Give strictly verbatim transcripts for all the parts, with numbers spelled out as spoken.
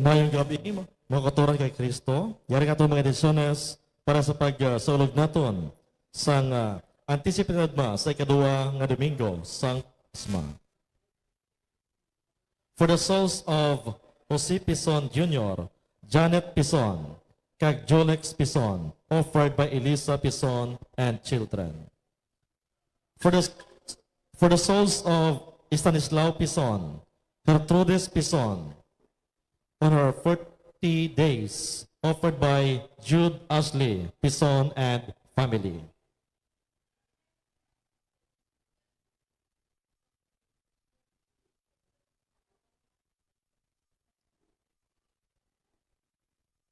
Mayong gabi, mga kauturan kay Kristo. Yari nga atong mga intensyones para sa pagsulog naton sang, ah, anticipated Mass sa ikaduha nga Domingo sang Kuaresma. For the souls of Jose Pison Junior, Janet Pison, kag Jolex Pison, offered by Elisa Pison and children. For the, for the souls of Estanislao Pison, Gertrudes Pison, on her forty days, offered by Jude Ashley Pison and family.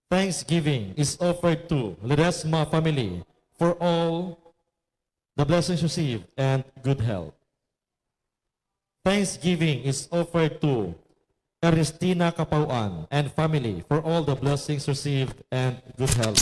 Thanksgiving is offered to Ledesma family for all the blessings received and good health. Thanksgiving is offered to Ernestina Capauan and family for all the blessings received and good health.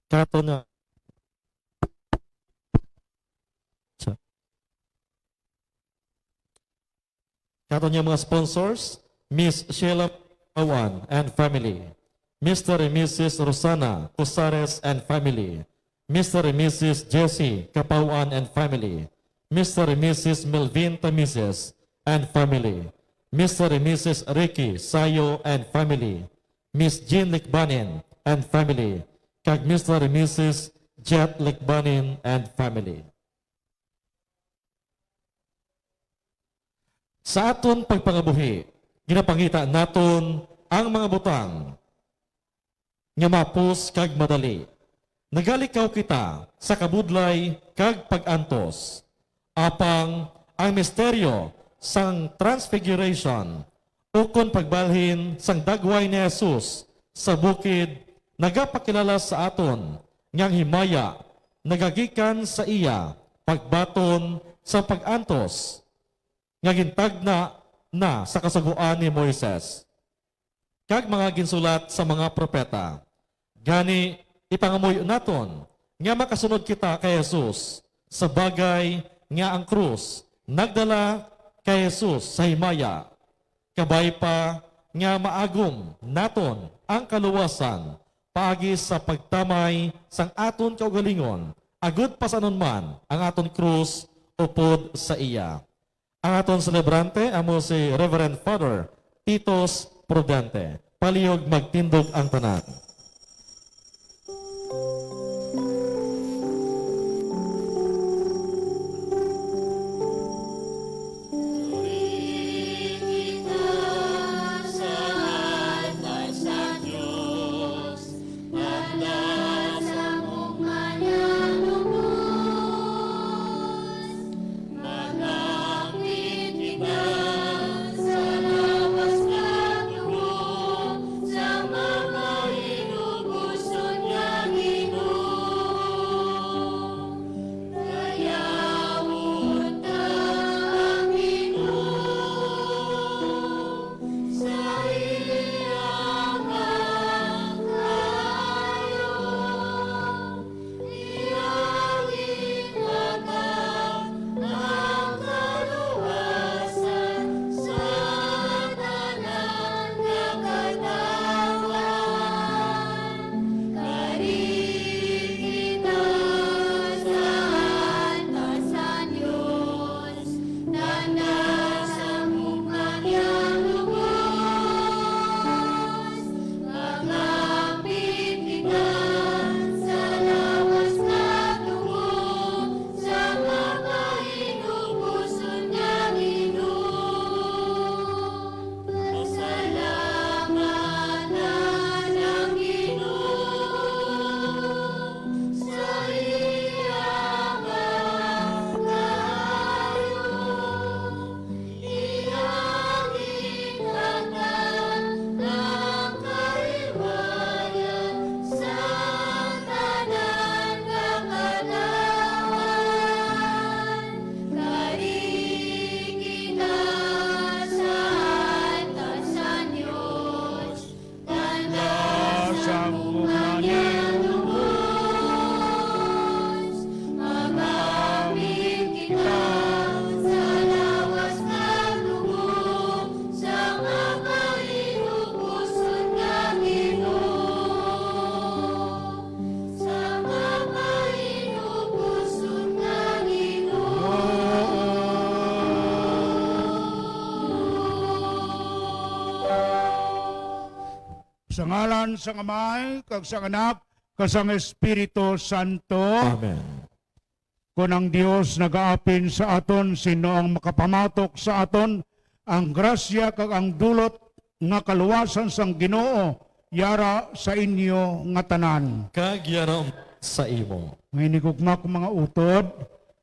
Kato na. Sa- Kato niya mga sponsors, Miss Sheila Awan and family, Mister and Missus Rosana Cosares and family, Mister and Missus Jessie Capauan and family, Mister and Missus Melvin Tamises and family, Mister and Missus Ricky Sayo and family, Miss Jean Licbanin and family, kag Mister and Missus Jet Licbanin and family. Sa aton pagpangabuhi, ginapangita naton ang mga butang nga mapos kag madali. Nagalikaw kita sa kabudlay kag pag-antos. Apang ang misteryo sang Transfiguration, ukon pagbalhin sang dagway ni Jesus sa bukid, nagapakilala sa aton nga ang himaya nagagikan sa iya pagbaton sa pag-antos nga gintagna na sa Kasugoan ni Moises kag mga ginsulat sa mga propeta. Gani, ipangamuyo naton nga makasunod kita kay Jesus, sa bagay nga ang krus nagdala kay Jesus sa himaya. Kabay pa nga maagom naton ang kaluwasan paagi sa pagtamay sang aton kaugalingon, agod pasanon man ang aton krus upod sa iya. Ang aton selebrante amo si Reverend Father Titos Prudente. Palihog magtindog ang tanan. Sa ngalan sang Amay, kag sang Anak, kag sang Espiritu Santo. Amen. Kon ang Dios nagaapin sa aton, sino ang makapamatok sa aton? Ang grasya kag ang dulot nga kaluwasan sang Ginoo yara sa inyo nga tanan. Kag yara sa imo. Mga hinigugma ko, mga utod,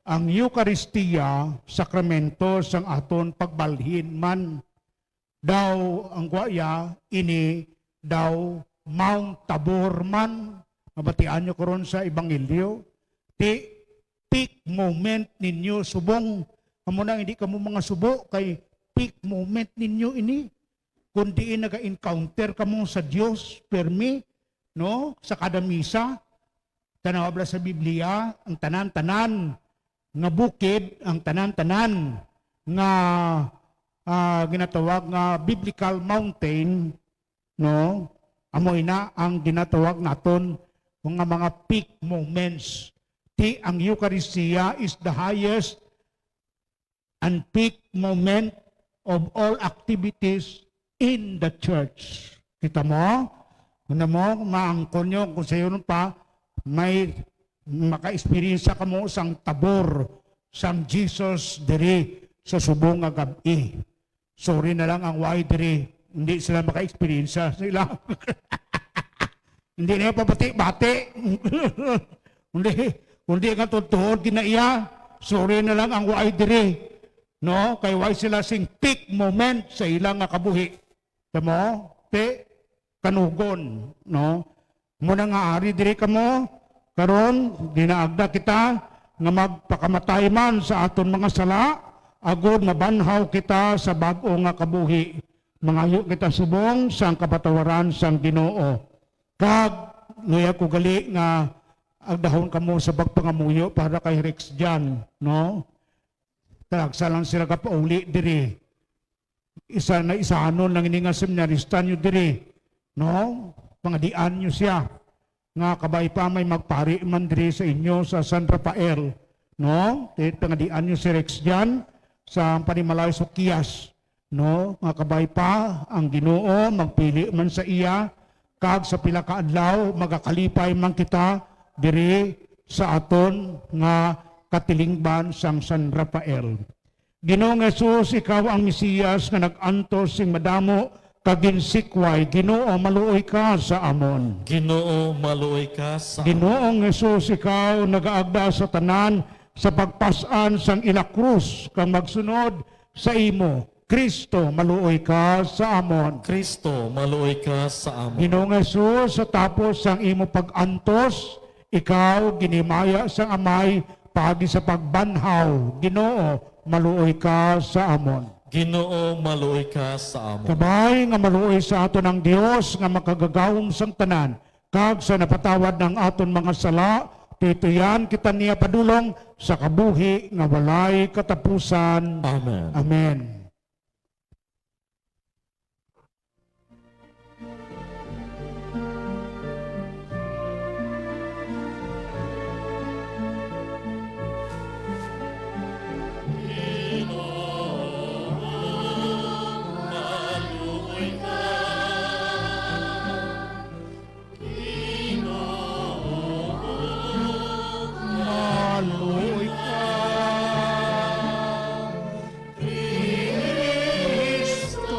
ang Eukaristia, sakramento sang aton pagbalhin man. Daw ang gwaya ini daw Mount Tabor man. Mabatian nyo karon sa Ebanghelyo. Ti peak moment ninyo subong. Amo na, hindi kamo mga subo kay peak moment ninyo ini. Kung diin naga-encounter kamo sa Dios, permi, no? Sa kada misa, tanawa bala sa Biblia, ang tanan-tanan nga bukid, ang tanan-tanan nga, ah, ginatawag nga biblical mountain, no? Amo ina ang ginatawag naton nga mga peak moments. Ti ang Eucharistia is the highest and peak moment of all activities in the church. Kita mo? Ano mo, maangkon nyo kung sayon pa, may maka-experience kamo sang tabor sang Jesus diri sa subong nga gab-i. Sorry na lang ang way diri, hindi sila maka-experience sila. Hindi na yung pabati-bati. Hindi, hindi nga totoo, di na iya. Sorry na lang ang way diri. No? Kay way sila sing peak moment sa ilang nga kabuhi. Tamo? Ti, kanugon. No? Muna nga ari diri kamo, karon, ginaagda kita nga magpakamatay man sa aton mga sala, agod mabanhaw kita sa bag-o nga kabuhi. Mangayo kita subong sang kapatawaran sang Ginoo. Kag, luya ko gali nga agdahon kamo sa pagpangamuyo para kay Rex Jan, no? Tagsa lang sila kapauli diri. Isa na isahanon lang ini nga seminarista nyo diri, no? Pangadian nyo siya. Nga kabay pa may magpari man diri sa inyo sa San Rafael, no? Ti-, pangadian nyo si Rex Jan sa panimalay sa Kias, no? Nga kabay pa ang Ginoo magpili man sa iya, kag sa pila ka adlaw magakalipay man kita diri sa aton nga katilingban sang San Rafael. Ginoong Jesus, ikaw ang Mesiyas nga nag-antos sing madamo kag ginsikway. Ginoo, maluoy ka sa amon. Ginoo, maluoy ka sa amon. Ginoong Jesus, ikaw nagaagda sa tanan sa pagpas-an sang ila krus kag magsunod sa imo. Kristo, maluoy ka sa amon. Kristo, maluoy ka sa amon. Ginoong Jesus, sa tapos sang imo pag-antos, ikaw ginhimaya sang Amay paagi sa pagbanhaw. Ginoo, maluoy ka sa amon. Ginoo, maluoy ka sa amon. Kabay nga maluoy sa aton ang Dios nga makagagahom sang tanan, kag sa napatawad na ang aton mga sala, tutoyan kita niya padulong sa kabuhi nga walay katapusan. Amen. Amen. Maluoy ka. Kristo,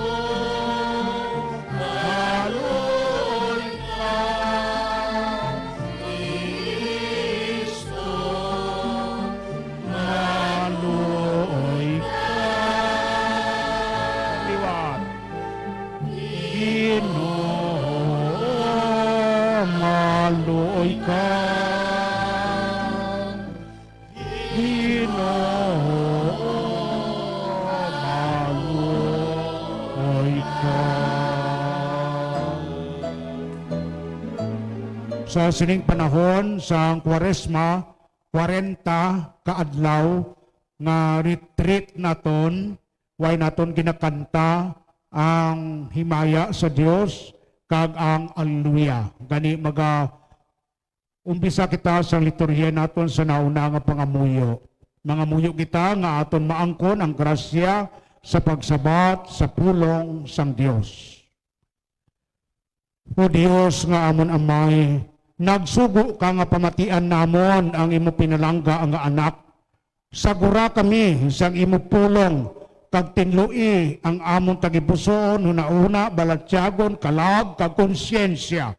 maluoy ka. Kristo, maluoy ka. Liwat. Ginoo, maluoy ka. Ginoo, maluoy ka. Sa sining panahon sang Kwaresma, kwarenta ka adlaw nga retreat naton, way naton ginakanta ang himaya sa Dios kag ang Alleluia. Gani, maga-umpisa kita sa liturhiya naton sa nauna nga pangamuyo. Mangamuyo kita nga aton maangkon ang grasya sa pagsabat sa pulong sang Dios. O Dios nga amon Amay, nagsugo ka nga pamatian namon ang imo pinalangga nga Anak. Sagura kami sang imo pulong kag tinloi ang amon tagipusoon, hunahuna, balatyagon, kalag, kag konsyensya,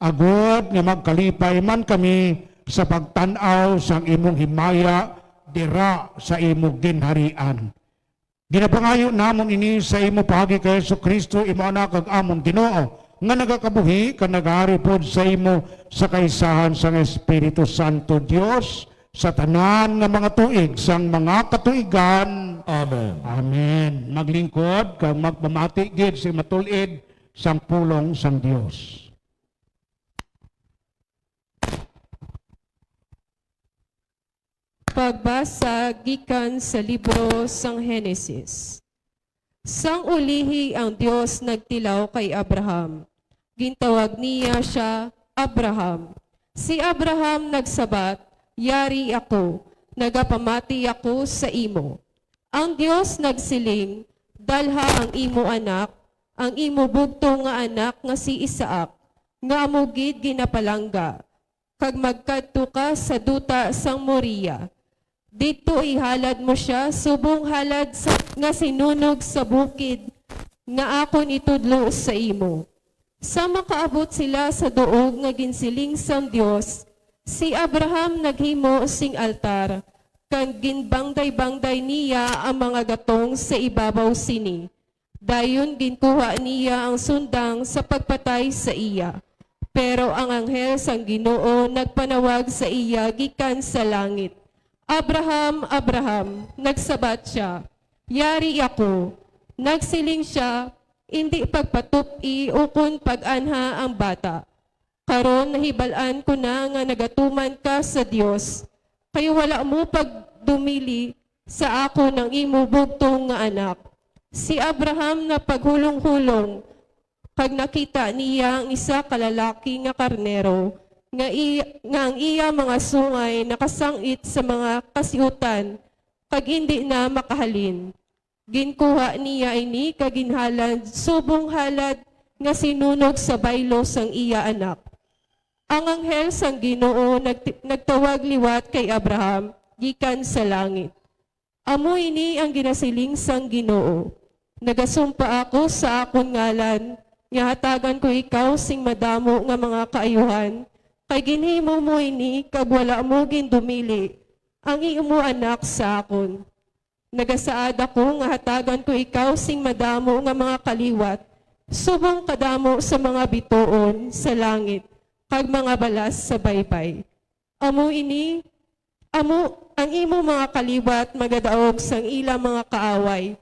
agod nga magkalipay man kami sa pagtan-aw sang imong himaya dira sa imo ginharian. Ginapangayo namon ini sa imo paagi kay Jesu-Cristo, imo Anak kag amon Ginoo, nga nagakabuhi kag nagahari pod sa imo sa kaisahan sang Espiritu Santo, Dios, sa tanan nga mga tuig sang mga katuigan. Amen. Amen. Maglingkod kag magpamati gid sa matul-id sang pulong sang Dios. Pagbasa gikan sa libro sang Henesis. Sang ulihi ang Dios nagtilaw kay Abraham, gintawag niya sia Abraham. Si Abraham nagsabat, "Yari ako, nagapamati ako sa imo." Ang Dios nagsiling, "Dalha ang imo anak, ang imo bugtong nga anak nga si Isaac, nga amo gid ginapalangga, kag magkadto ka sa duta sang Moriah. Didto ihalad mo sia subong halad sa, nga sinunog sa bukid nga akon itudlo sa imo." Sa makaabot sila sa duog nga ginsiling sang Dios, si Abraham naghimo sing altar, kag ginbangday-bangday niya ang mga gatong sa ibabaw sini. Dayon ginkuha niya ang sundang sa pagpatay sa iya. Pero ang anghel sang Ginoo nagpanawag sa iya gikan sa langit, "Abraham, Abraham!" Nagsabat sia, "Yari ako." Nagsiling sia, "Indi pagpatup-i ukon pag-anha ang bata. Karon nahibal-an ko na nga nagatuman ka sa Dios, kay wala mo pagdumili sa akon ang imo bugtong nga anak." Si Abraham napaghulong-hulong, kag nakita niya ang isa ka lalaki nga karnero, nga i-, nga ang iya mga sungay nakasang-it sa mga kasiutan, kag indi na makahalin. Ginkuha niya ini kag ginhalad subong halad nga sinunog sa baylo sang iya anak. Ang anghel sang Ginoo nagti-, nagtawag liwat kay Abraham gikan sa langit. Amo ini ang ginasiling sang Ginoo, "Nagasumpa ako sa akon ngalan nga hatagan ko ikaw sing madamo nga mga kaayuhan, kay ginhimo mo ini kag wala mo gindumili ang imo anak sa akon. Nagasaad ako nga hatagan ko ikaw sing madamo nga mga kaliwat, subong kadamo sa mga bituon sa langit kag mga balas sa baybay. Amo ini, amo ang imo mga kaliwat magadaog sang ila mga kaaway,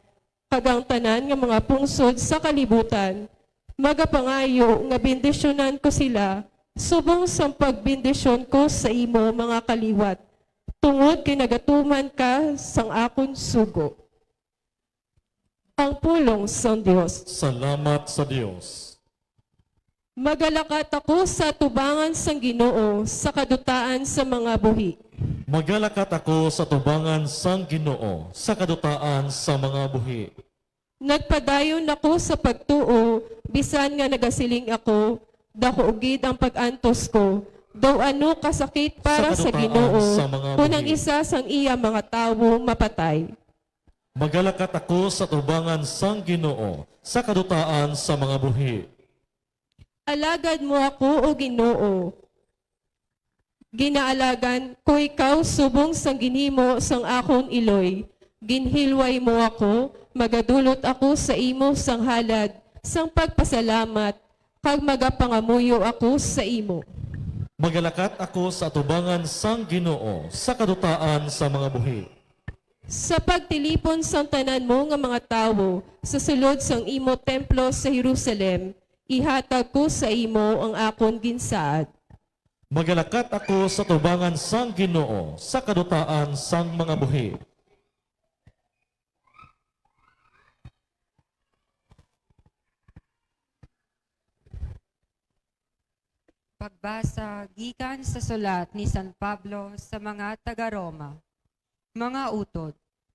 kag ang tanan nga mga pungsod sa kalibutan magapangayo nga bendisyonan ko sila subong sang pagbendisyon ko sa imo mga kaliwat, tungod kay nagatuman ka sang akon sugo." Ang pulong sang Dios. Salamat sa Dios. Magalakat ako sa atubangan sang Ginoo sa kadutaan sa mga buhi. Magalakat ako sa atubangan sang Ginoo sa kadutaan sa mga buhi. Nagpadayon ako sa pagtuo, bisan nga nagasiling ako, "Daku gid ang pag-antos ko." Daw ano kasakit para sa Ginoo, kon ang isa sang iya mga tawo mapatay. Magalakat ako sa atubangan sang Ginoo sa kadutaan sa mga buhi. Alagad mo ako, O Ginoo. Ginaalagan ko ikaw subong sang ginhimo sang akon iloy. Ginhilway mo ako, magadulot ako sa imo sang halad sang pagpasalamat, kag magapangamuyo ako sa imo. Magalakat ako sa atubangan sang Ginoo sa kadutaan sa mga buhi. Sa pagtilipon sang tanan mo nga mga tawo sa sulod sang imo templo sa Jerusalem, ihatag ko sa imo ang akon ginsaad. Magalakat ako sa tubangan sang Ginoo sa kadutaan sang mga buhi. Pagbasa gikan sa sulat ni San Pablo sa mga taga-Roma. Mga utod,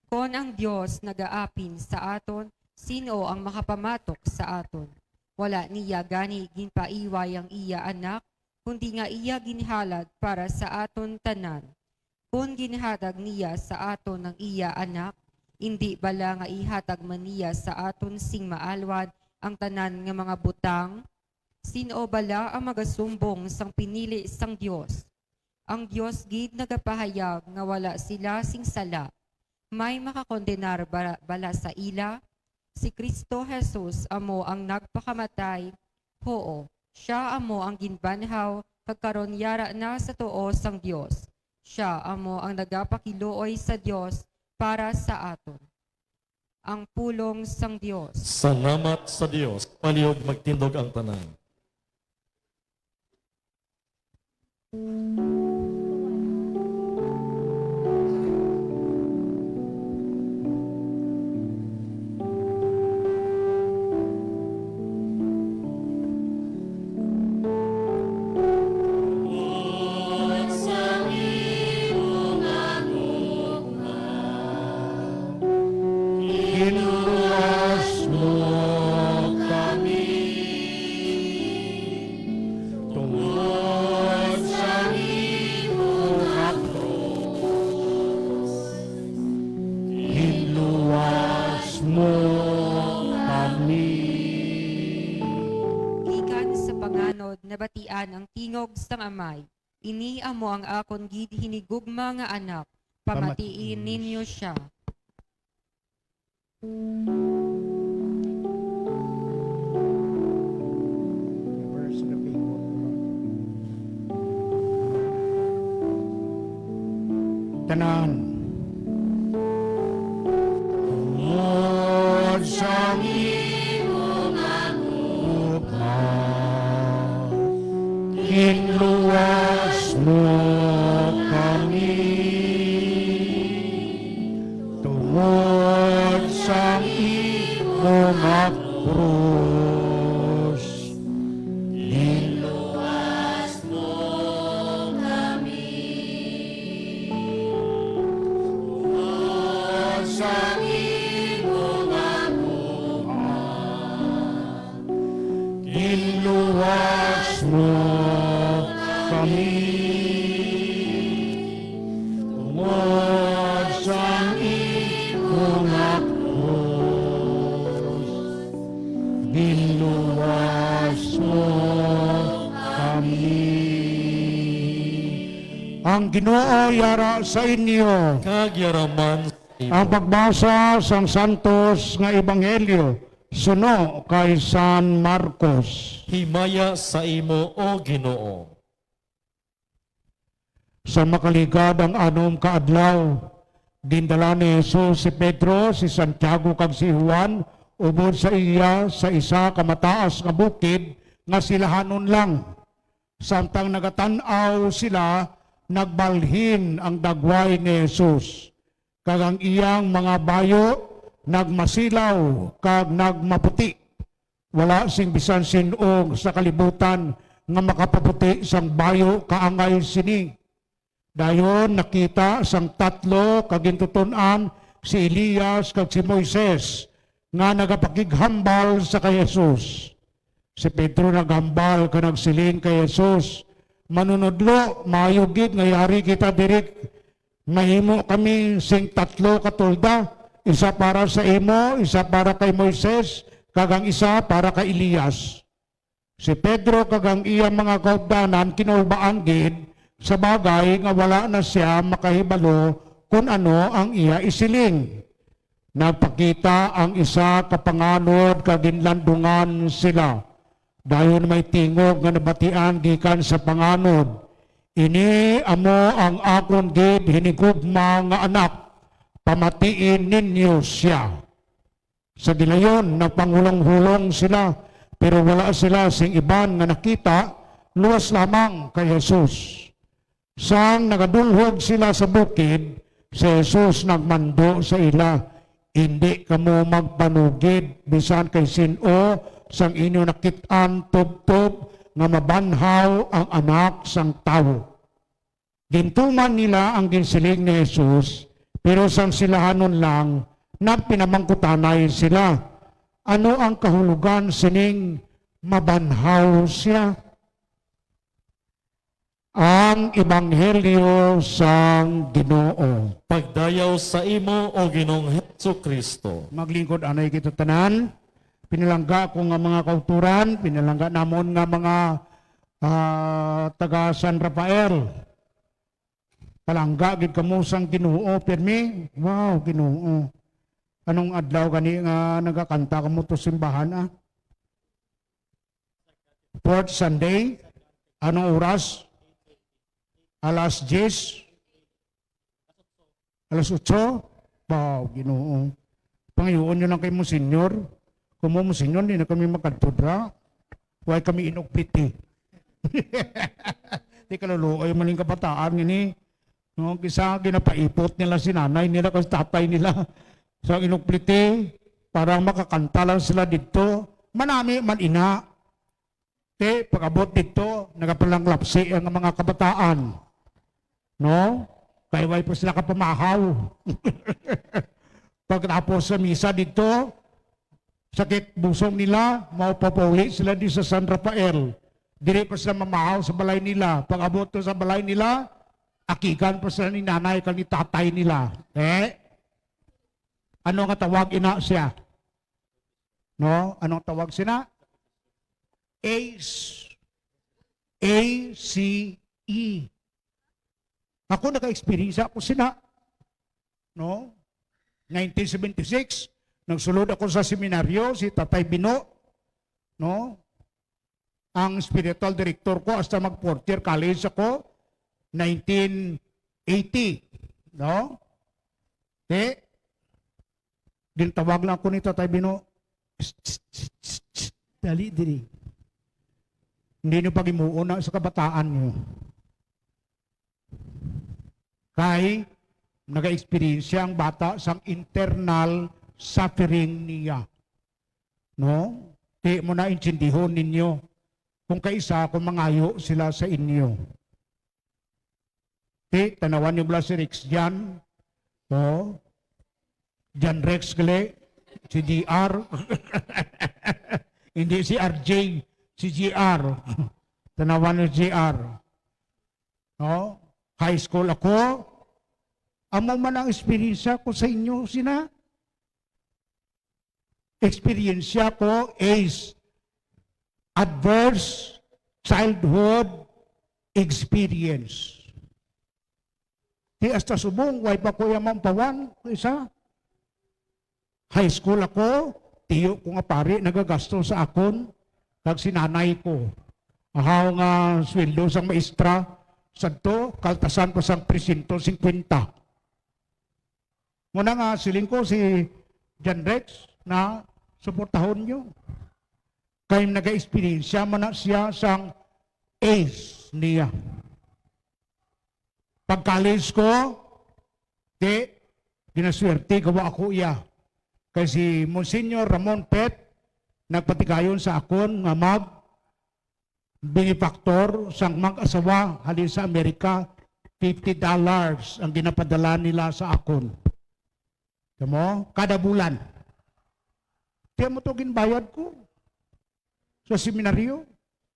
kon ang Dios nagaapin sa aton, sin-o ang makapamatok sa aton? Wala niya gani ginpaiway ang iya Anak, kundi nga iya ginhalad para sa aton tanan. Kon ginhatag niya sa aton ang iya Anak, indi bala nga ihatag man niya sa aton sing maalwan ang tanan nga mga butang? Sin-o bala ang magasumbong sang pinili sang Dios? Ang Dios gid nagapahayag nga wala sila sing sala. May makakondenar ba-, bala sa ila? Si Cristo Jesus amo ang nagpakamatay. Huo, sia amo ang ginbanhaw, kag karon yara na sa tuo sang Dios. Sia amo ang nagapakiluoy sa Dios para sa aton. Ang pulong sang Dios. Salamat sa Dios. Palihog magtindog ang tanan. Ginluwas mo kami tungod sa imo nga krus. Ginluwas mo kami. Gikan sa panganod nabatian ang tingog sang Amay. Ini amo ang akon gid hinigugma nga Anak, pamatii ninyo sia. Tanan. Tungod sa imo nga gugma, ginluwas mo kami. Tungod sa imo nga krus, ginluwas mo kami. Tungod sa imo nga gugma, ginluwas mo kami. Tungod sa imo nga krus, ginluwas mo kami. Ang Ginoo yara sa inyo. Kag yara man sa imo. Ang pagbasa sang santos nga ebanghelyo suno kay San Marcos. Himaya sa imo, O Ginoo. Sa makaligad ang anom ka adlaw, gindala ni Jesus si Pedro, si Santiago, kag si Juan ubod sa iya sa isa ka mataas nga bukid nga silahanon lang. Samtang nagatan-aw sila, nagbalhin ang dagway ni Jesus, kag ang iyang mga bayo nagmasilaw kag nagmaputi. Wala sing bisan sin-o sa kalibutan nga makapaputi sang bayo kaangay sini. Dayon nakita sang tatlo ka gintuton-an, si Elias kag si Moises, nga nagapakighambal sa kay Jesus. Si Pedro naghambal kag nagsiling kay Jesus, "Manunodlo, maayo gid nga yari kita diri. Mahimo kami sing tatlo ka tolda, isa para sa imo, isa para kay Moises, kag ang isa para kay Elias." Si Pedro kag ang iya mga kaupdanan kinaubahan gid sa bagay nga wala na sia makahibalo kon ano ang iya isiling. Nagpakita ang isa ka panganod kag ginlandungan sila. Dayon may tingog nga nabatian gikan sa panganod, "Ini amo ang akon gid hinigugma nga Anak, pamatii ninyo sia." Sa gilayon, nagpanghulong-hulong sila, pero wala sila sing iban nga nakita, luwas lamang kay Jesus. Sang nagadulhog sila sa bukid, si Jesus nagmando sa ila, "Indi kamo magpanugid bisan kay sin-o sang inyo nakit-an tubtob nga mabanhaw ang Anak sang Tawo." Gintuman nila ang ginsiling ni Jesus, pero sang silahanon lang, nagpinamangkutanay sila, "Ano ang kahulogan sining mabanhaw siya. Ang Ebanghelyo sang Ginoo. Pagdayaw sa imo, O Ginoong Jesu-Cristo. Maglingkod anay kita tanan. Pinalangga ko nga mga kauturan, pinalangga namon nga mga, ah, taga San Rafael. Palangga gid kamo sang Ginoo, pirmi. Wow, Ginoo. Anong adlaw gani nga nagakanta kamo to simbahan, ah? Fourth Sunday, anong oras? Alas diyes? Alas otso? Wow, Ginoo. Pangayuon nyo lang kay Monsignor. Kung mo, Monsignor, di na kami makadto dra. Way kami inugpiti. Di kaluluoy man yung kabataan ini. No, kisa ginapaipot nila si nanay nila, kasi tatay nila. Sa inugpiti, para makakanta lang sila dito. Manami man ina. Ti, pag-abot dito, nagapalanglapsi ang mga kabataan. No? Kay way pa sila kapamahaw. Pagkatapos sa misa dito, sakit busong nila, maupapauli sila di sa San Rafael. Dili pa sila mamahaw sa balay nila. Pag-abot to sa balay nila, akigan pa sila ni nanay kag ni tatay nila. Eh? Ano nga tawag ina siya? No? Anong tawag sina? Ace. A C E. Ako naka-experience ako sina. No? Nineteen seventy-six, nagsulod ako sa seminaryo, si Tatay Bino. No? Ang spiritual director ko hasta mag fourth year college ako, nineteen eighty. No? Te, gintawag lang ako ni Tatay Bino, "Psst, psst, psst, psst, psst, dali diri. Hindi nyo pag-imuon na sa kabataan nyo." Kay, nag-experience ang bata sang internal suffering niya. No? Di mo na intindihon ninyo kung kaisa kung mangayo sila sa inyo. Ti, tanawan niyo bala si Rex Jan? Oh. Jan Rex gali. Si G R. Hindi si R J. Si G R. Tanawan niyo si G R. No? High school ako. Amo man ang eksperyensya ko sa inyo, sina? Eksperyensya ko is adverse childhood experience. Di hasta subong, way pa ko iya maumpawan, isa. High school ako, tiyo ko nga pari nagagasto sa akon, kag si nanay ko. Ahaw nga sweldo sang maestra, sadto, kaltasan pa sang trescientos cincuenta. Muna nga, siling ko si John Rex na suportahon niyo. Kay nag-experience man na siya sang ace niya. Pag-college ko, di, ginaswerte, gawa ako iya. Kay si Monsignor Ramon Pet, nagpatigayon sa akon nga mag benefactor sang mag-asawa halin sa Amerika, fifty dollars ang ginapadala nila sa akon. Kamo, kada bulan. Kaya mo to ginbayad ko sa seminaryo.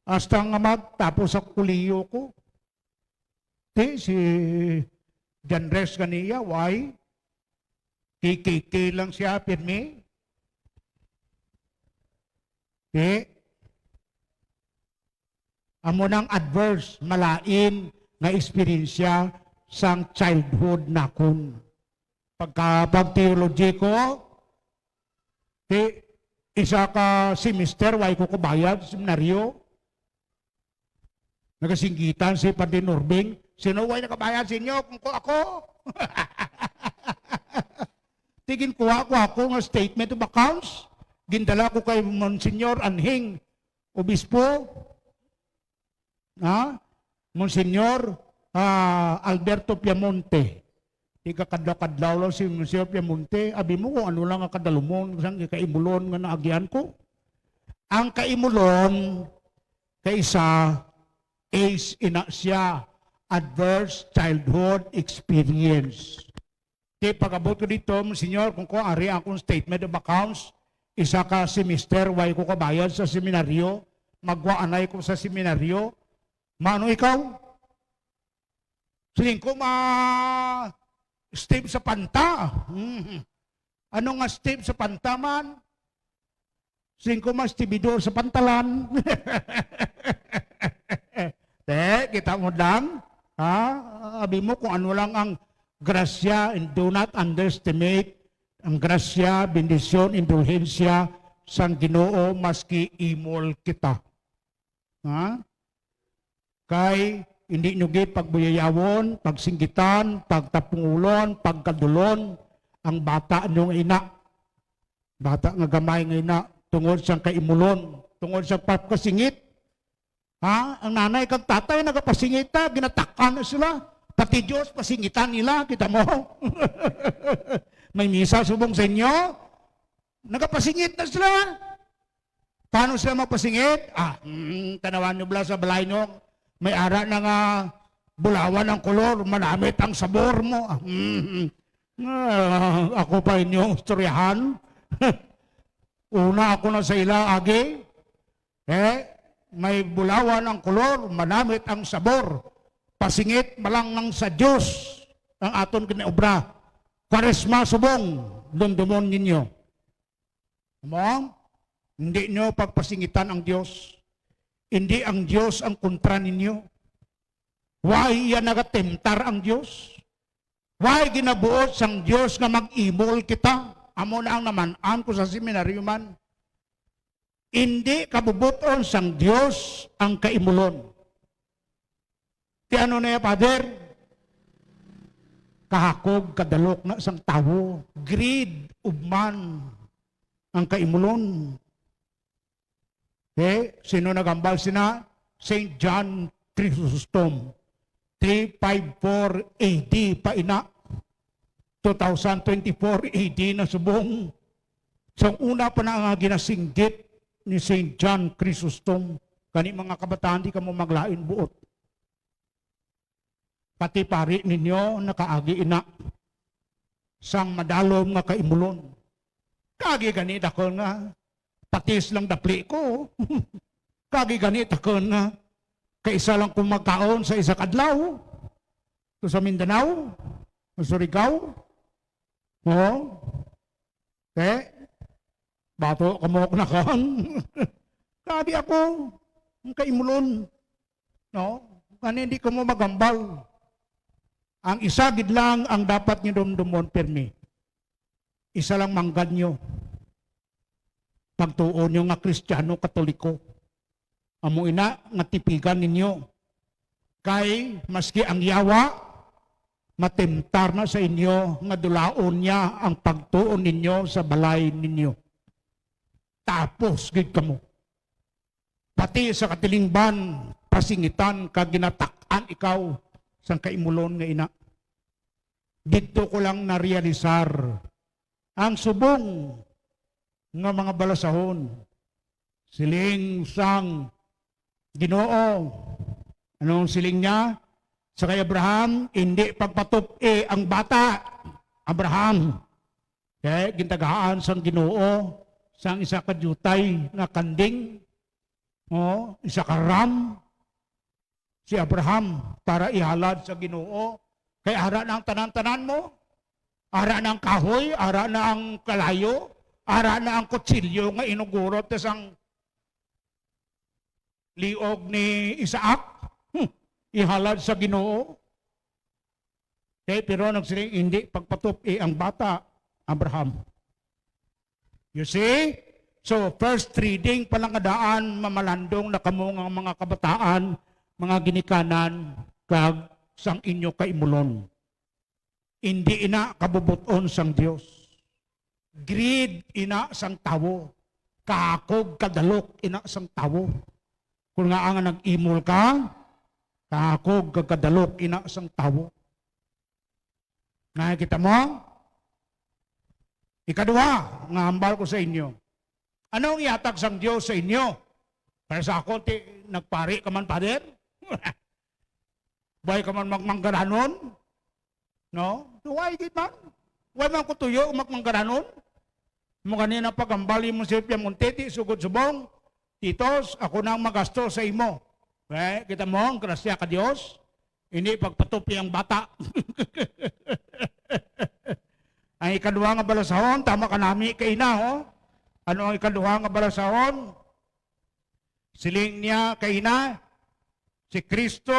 Hasta nga magtapos sa kuliyo ko. Ti, si John Rex ganiya, why? K K K lang siya, pirmi. Ti, amo nang adverse, malain nga eksperyensya sang childhood nakon. Pagka, pag theology ko, ti, isa ka semester, way ko kabayad sa seminaryo. Nagasinggitan si Padre Norbing, "Sino way nakabayad sa inyo kung ko ako?" Ti ginkuha ko ako nga statement of accounts, gindala ko kay Monsignor Anhing, obispo, ha? Monsignor, ah, Alberto Piamonte. Di ka kadlaw-kadlaw lang si Monsignor Piamonte. Abi mo kung ano lang ang kadalumon, sang kaimulon nga naagian ko. Ang kaimulon, kaisa, ace ina siya, adverse childhood experience. Kay pag-abot ko dito, Monsignor, kung ko ari akong statement of accounts, isa ka semester, way ko kabayad sa seminaryo, Magwa anay ko sa seminaryo. Mano ikaw? Siling ko, ma Steve Sapanta. Hmm. Ano nga Steve Sapanta man? Siling ko, ma Stibidor sa pantalan. Te, kita mo lang? Ha? Abi mo kung ano lang ang grasya, and do not underestimate ang grasya, bendisyon, indulhensya sang Ginoo maski imol kita. Ha? Kay hindi nyo gid pagbuyayawon, pagsinggitan, pagtapungulon, pagkadulon ang bata nyo nga ina. Bata nga gamay nga ina, tungod sang kaimulon, tungod sa pagkasingit. Ha? Ang nanay kag tatay nagapasingit na, ginatak-an na sila. Pati Dios pasingitan nila, kita mo? May misa subong sa inyo, nagapasingit na sila. Paano sila mapasingit? Ah, mm, tanawan nyo bala sa balay nyo. May ara na nga bulawan ang kolor, manamit ang sabor mo. Ah, mm, ah, ako pa inyong istoryahan. Una ako na sa ila, agi. Eh, may bulawan ang kolor, manamit ang sabor. Pasingit malang nang sa Dios ang aton ginaobra. Kwaresma subong, dumdumon ninyo. Amo, hindi nyo pagpasingitan ang Dios. Hindi ang Dios ang kontra ninyo. Why iya nagatemtar ang Dios? Why ginabuot sang Dios nga mag-imol kita? Amo na ang naman-an ko sa seminaryo man. Hindi kabubuton sang Dios ang kaimulon. Ti ano na ya, Father? Kahakog, kadalok na sang tawo. Greed of man ang kaimulon. Okay? Sino naghambal sina? Saint John Chrysostom. Three five four A D pa ina. Two thousand twenty-four A D na subong. Sang una pa na nga ginasinggit ni Saint John Chrysostom, kani mga kabataan, di kamo maglain buot. Pati pari ninyo nakaagi ina sang madalom nga kaimulon. Kaagi gani dakon nga patis lang dapli ko. Kaagi gani dakon nga kaisa lang ko magkaon sa isa ka adlaw. To sa Mindanao, sa Surigao. Oo. Te, bato ka mo kunakan. Grabe ako. Ang kaimulon. No? Kani hindi ka mo magambal. Ang isa gid lang ang dapat niyo dumdumon pirmi. Isa lang manggad niyo. Pagtuo niyo nga Kristiyano, Katoliko. Amo ina nga tipigan ninyo. Kay maski ang yawa, matemtar na sa inyo nga dulaon niya ang pagtuon ninyo sa balay ninyo. Tapos gid kamo. Pati sa katilingban, pasingitan ka, ginatak-an ikaw sang kaimulon nga ina. Didto ko lang narealisar ang subong nga mga balasahon. Siling sang Ginoo. Anong siling niya? Sa kay Abraham, hindi pagpatup-i ang bata, Abraham. Kay gintagaan sang Ginoo sang isa ka diutay nga kanding, o isa ka ram, si Abraham para ihalad sa Ginoo. Kay ara na ang tanan-tanan mo. Ara na ang kahoy, ara na ang kalayo, ara na ang kutsilyo nga inugurot ta sang liog ni Isaac. Hmm. Ihalad sa Ginoo. Okay, pero nagsiling, "Hindi pagpatup-i ang bata, Abraham." You see? So, first reading pa lang nga daan, mamalandong na kamo nga mga kabataan, mga ginikanan, kag sang inyo kaimulon. Indi ina kabubot-on sang Dios. Greed ina sang tawo. Kahakog kadalok ina sang tawo. Kung nga ang nag-imol ka, kahakog kag kadalok ina sang tawo. Nakikita mo? Ikaduha, nga hambal ko sa inyo. Ano ang ihatag sang Dios sa inyo? Para sa akon, ti, nagpari ka man, Father? Buhay ka man magmanggaranon? No? Duway gid man. Way man ko tuyo magmanggaranon. Mo ganina pagambali mo si Piamonte, ti sugod subong. Titos, ako nang magasto sa imo. Eh, kita mo, ang grasya ka Dios, hindi pagpatupi ang bata. Ang ikaduha nga balasahon, tama ka nami kay ina, ho? Ano ang ikaduha nga balasahon? Siling niya kay ina, si Kristo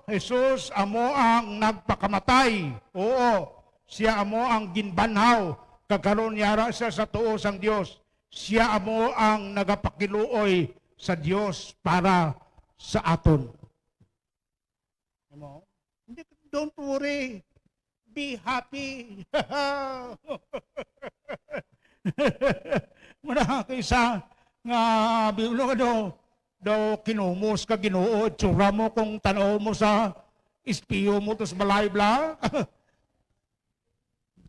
Jesus amo ang nagpakamatay. Oo, siya amo ang ginbanhaw, kag karon yara siya sa tuo sang Dios. Siya amo ang nagapakiluoy sa Dios para sa aton. Ano? Hindi, don't worry. Be happy. Muna kaysa nga, biulo ka daw, daw kinumos ka, Ginoo, itsura mo kung tanaw mo sa espeho mo, tos balay bla.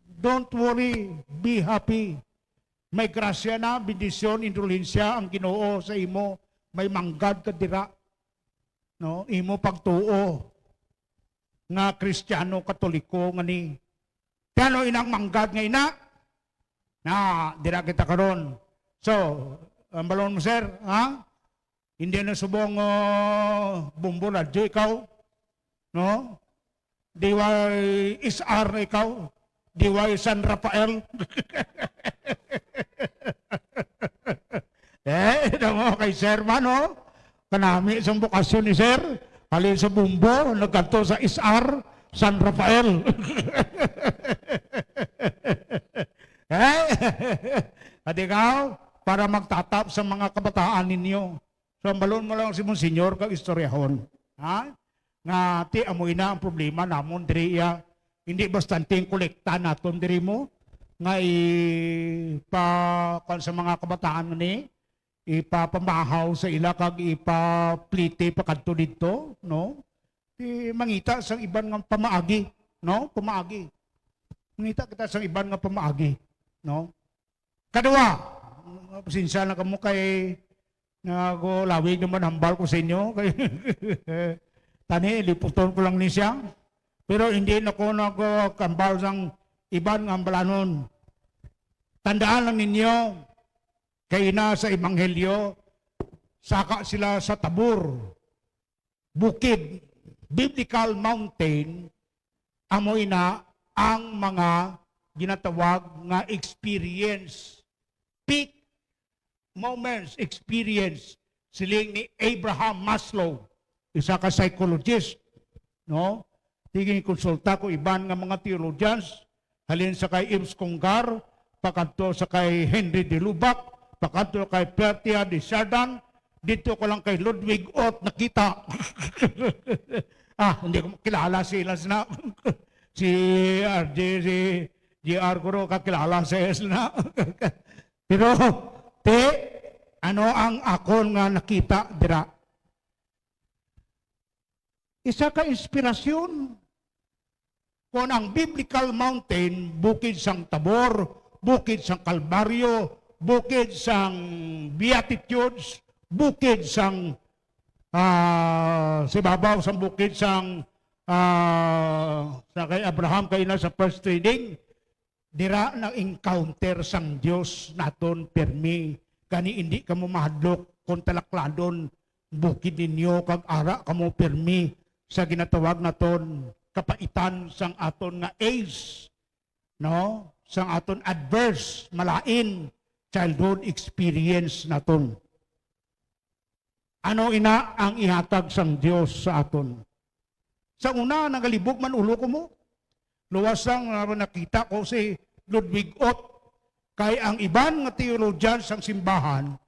Don't worry, be happy. May grasya na, bendisyon, indulhensya ang Ginoo sa imo. May manggad ka dira. No, imo pagtuo nga Kristiyano Katoliko nga ni. Kano inang manggad nga ina? Na, dira kita karon. So, ang balon mo, sir, ha? Hindi na subong, ah, Bombo Radyo ikaw, no? D Y S R na ikaw, D Y San Rafael. Eh, ito mo kay Sir man, no? Kanami sang bukasyon ni Sir. Halin sa Bombo, nagkadto sa S R, San Rafael. Eh? At ikaw, para magtatap sa mga kabataan ninyo. So, ang balon mo lang si Monsignor kag istoryahon. Ha? Nga, ti, amo ina ang problema namon diri, iya. Hindi bastante ang kolekta naton diri mo, nga ipa-, kuwan sa mga kabataan ni, ipapamahaw sa ila kag ipaplite pa kadto didto, no? Ti, mangita sang iban nga pamaagi, no? Pamaagi. Mangita kita sang iban nga pamaagi, no? Kadua, pasensya na kamo kay nagulawig naman hambal ko sa inyo. Kay tani, liputon ko lang ni siya. Pero hindi na ko nagkambal sang iban nga hambalanon. Tandaan lang ninyo, kay na sa Ebanghelyo, saka sila sa Tabor, bukid, biblical mountain, amo ina ang mga ginatawag nga experience, peak moments, experience, siling ni Abraham Maslow, isa ka psychologist, no? Tigin konsulta ko iban nga mga theologians, halin sa kay Yves Congar, pakadto sa kay Henry de Lubac, pakadto kay Pertia de Chardin, dito ko lang kay Ludwig Ott nakita. Ah, hindi ko kilala sila sina. Si R J, si J R ko ro, kakilala sa sila. Pero, ti, ano ang akon nga nakita dira? Isa ka inspirasyon. Kon ang biblical mountain, bukid sang Tabor, bukid sang Kalbaryo, bukid sang Beatitudes, bukid sang, ah, sa ibabaw sang bukid sang, ah, sa kay Abraham, kay na sa first reading, dira na-encounter sang Dios naton pirmi, gani indi kamo mahadlok kon talakladon bukid ninyo kag ara kamo pirmi sa ginatawag naton kapaitan sang aton nga age, no? Sang aton adverse, malain childhood experience naton. Ano ina ang ihatag sang Dios sa aton? Sa una, nagalibog man ulo ko mo. Luwas lang, ah, nakita ko si Ludwig Ott. Kay ang iban nga theologian sang simbahan,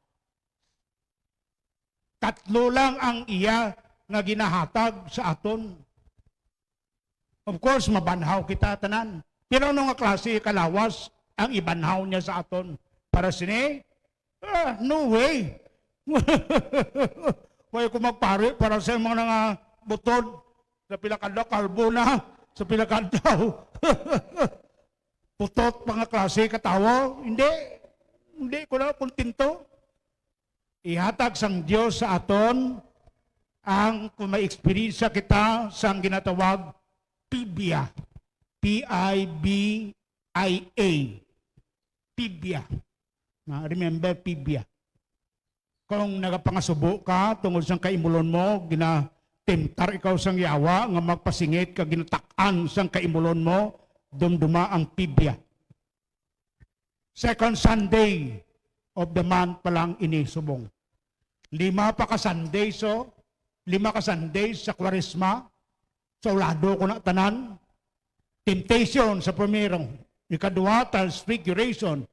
tatlo lang ang iya nga ginahatag sa aton. Of course, mabanhaw kita tanan. Pero ano nga klase kalawas ang ibanhaw niya sa aton? Para sini? Ah, no way. Way ko magpari para sa mga nga butod. Sa pila ka adlaw, kalbo na. Sa pila ka adlaw. Putot pa nga klase ka tawo. Hindi. Hindi ko na kontento. Ihatag sang Dios sa aton ang kung may eksperyensya kita sang ginatawag pibia. P I B I A. Pibia. Na, remember, pibia. Kung nagapangasubo ka tungod sang kaimulon mo, ginatimtar ikaw sang yawa nga magpasingit ka ginatak-an sang kaimulon mo, dumduma ang pibya. Second Sunday of the month pa lang ini subong. Lima pa ka Sunday, so, lima ka Sunday sa Kwaresma, sa ulado ko na tanan. Temptation sa primero. Ikadua, transfiguration.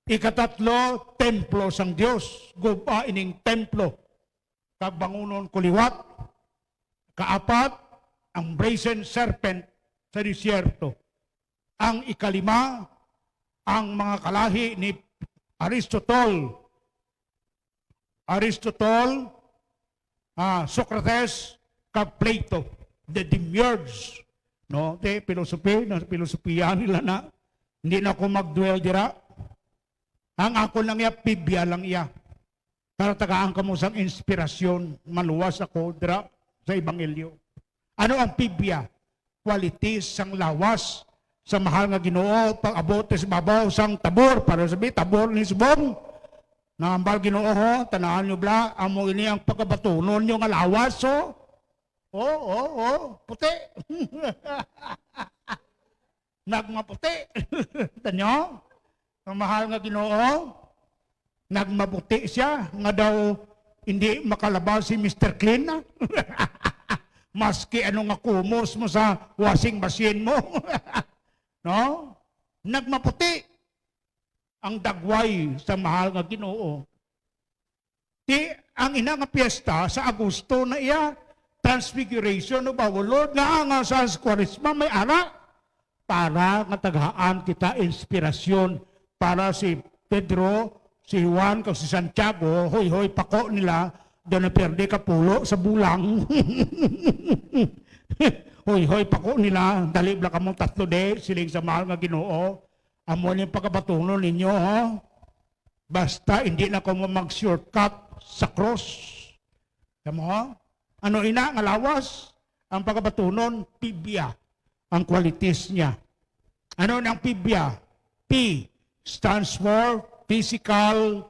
Ikatatlo, templo sang Dios. Gub-a ining templo, kag bangunon ko liwat. Kaapat, ang brazen serpent sa disyerto. Ang ikalima, ang mga kalahi ni Aristotle. Aristotle, ah, Socrates, kag Plato, the demiurge. No? Te, philosophy, na philosophiya nila na. Hindi na ako mag-dwell dira. Ang ako lang iya, pibya lang iya. Para tagaan kamo sang inspirasyon, maluwas ako dira sa ebanghelyo. Ano ang pibya? Qualities sang lawas sa mahal nga Ginoo. Pag-abot sa babaw sang Tabor, para sabi, Tabor ni subong. Nangambal Ginoo, ho, tanaan nyo bala, amo ini ang pagabatunon nyo nga lawas, ho. O, o, o, puti. Nagmaputi. Tanyo? Ang mahal nga Ginoo, nagmaputi siya, nga daw hindi makalabas si Mister Clean na. Maski ano nga kumos mo sa washing machine mo. No? Nagmaputi ang dagway sa mahal nga Ginoo. Ti, ang ina nga piyesta sa Agosto na iya Transfiguration of our Lord, nga ang sa Kwaresma may ara para nga tagaan kita inspirasyon para si Pedro, si Juan, kag si Santiago, hoy-hoy pako nila, daw naperde ka pulo sa bulang. Hoy-hoy pako nila, dali bala kamo tatlo di, siling sa mahal nga Ginoo. Amo ni ang pagabatunon ninyo, ha? Basta hindi na ko mag-shortcut sa cross. Tama, ha? Ano ina nga lawas? Ang pagabatunon, pibya ang qualities niya. Ano nang pibya? P stands for physical,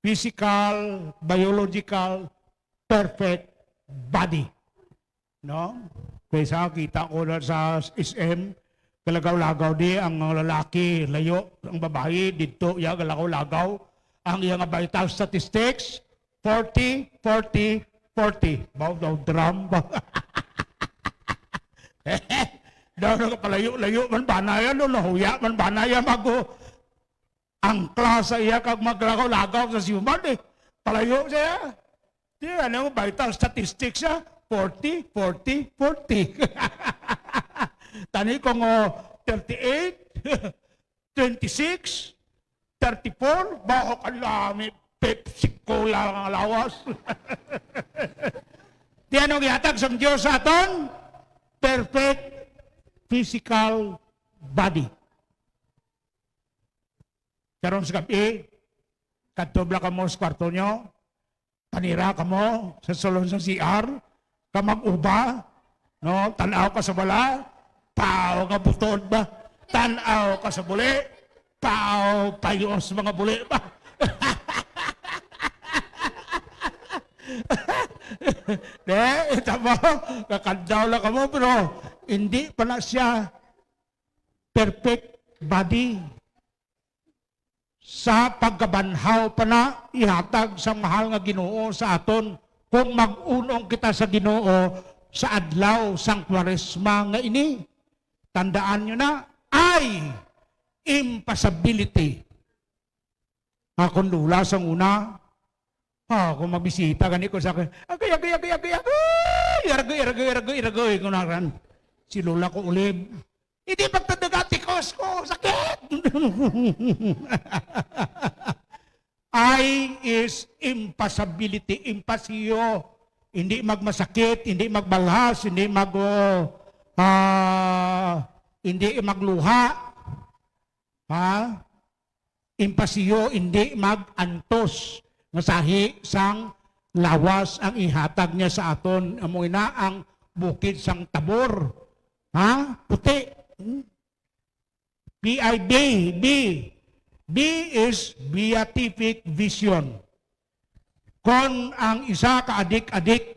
physical, biological, perfect body. No? Kaysa kita ko na sa S M, kalagaw-lagaw di ang mga lalaki, layo, ang babayi, didto, ya, kalagaw-lagaw. Ang iya nga vital statistics, forty, forty, forty. Baw daw drum ba? Daw nagpalayo-layo man ba na yan, no? Nahuya man ba na yan, bago ang klase iya kag maglagaw-lagaw sa siuman, eh. Palayo siya. Di, ano, vital statistics siya. Forty, forty, forty. Tani ko nga thirty-eight, twenty-six, thirty-four, baho ka lami, Pepsi Cola nga lawas. Di, ano gihatag sang Dios sa aton? Perfect physical body. Karon sa gab-i, kadto bala kamo sa kwarto nyo, panira kamo sa sulod sa C R, ka mag-uba, no? Tan-aw ka sa bala, paw nga butod ba? Tan-aw ka sa buli, paw payos mga buli ba? De, ita mo, kakandaw lang kamo, pero hindi pa na siya perfect body. Sa pagkabanhaw pa na ihatag sang mahal nga Ginoo sa aton kung mag-unong kita sa Ginoo sa adlaw sang Kwaresma nga ini. Tandaan nyo na, ay impossibility. Akon lula sang una, ah, kung magbisita gani ko sa akin, "Agay, agay, agay, agay, agay! Aragay, aragay, aragay, aragay!" Kunaran. Si lola ko ulib, "Hindi pagtadaga, tikos ko, sakit!" Ay is impossibility, impasiyo. Hindi magmasakit, hindi magbalhas, hindi mag, uh, ah, hindi magluha. Ha? Impasiyo, hindi mag-antos nga sahi sang lawas ang ihatag niya sa aton. Amo ina ang bukid sang Tabor. Ha? Puti. Hmm? B I B, B. B is beatific vision. Kon ang isa ka adik-adik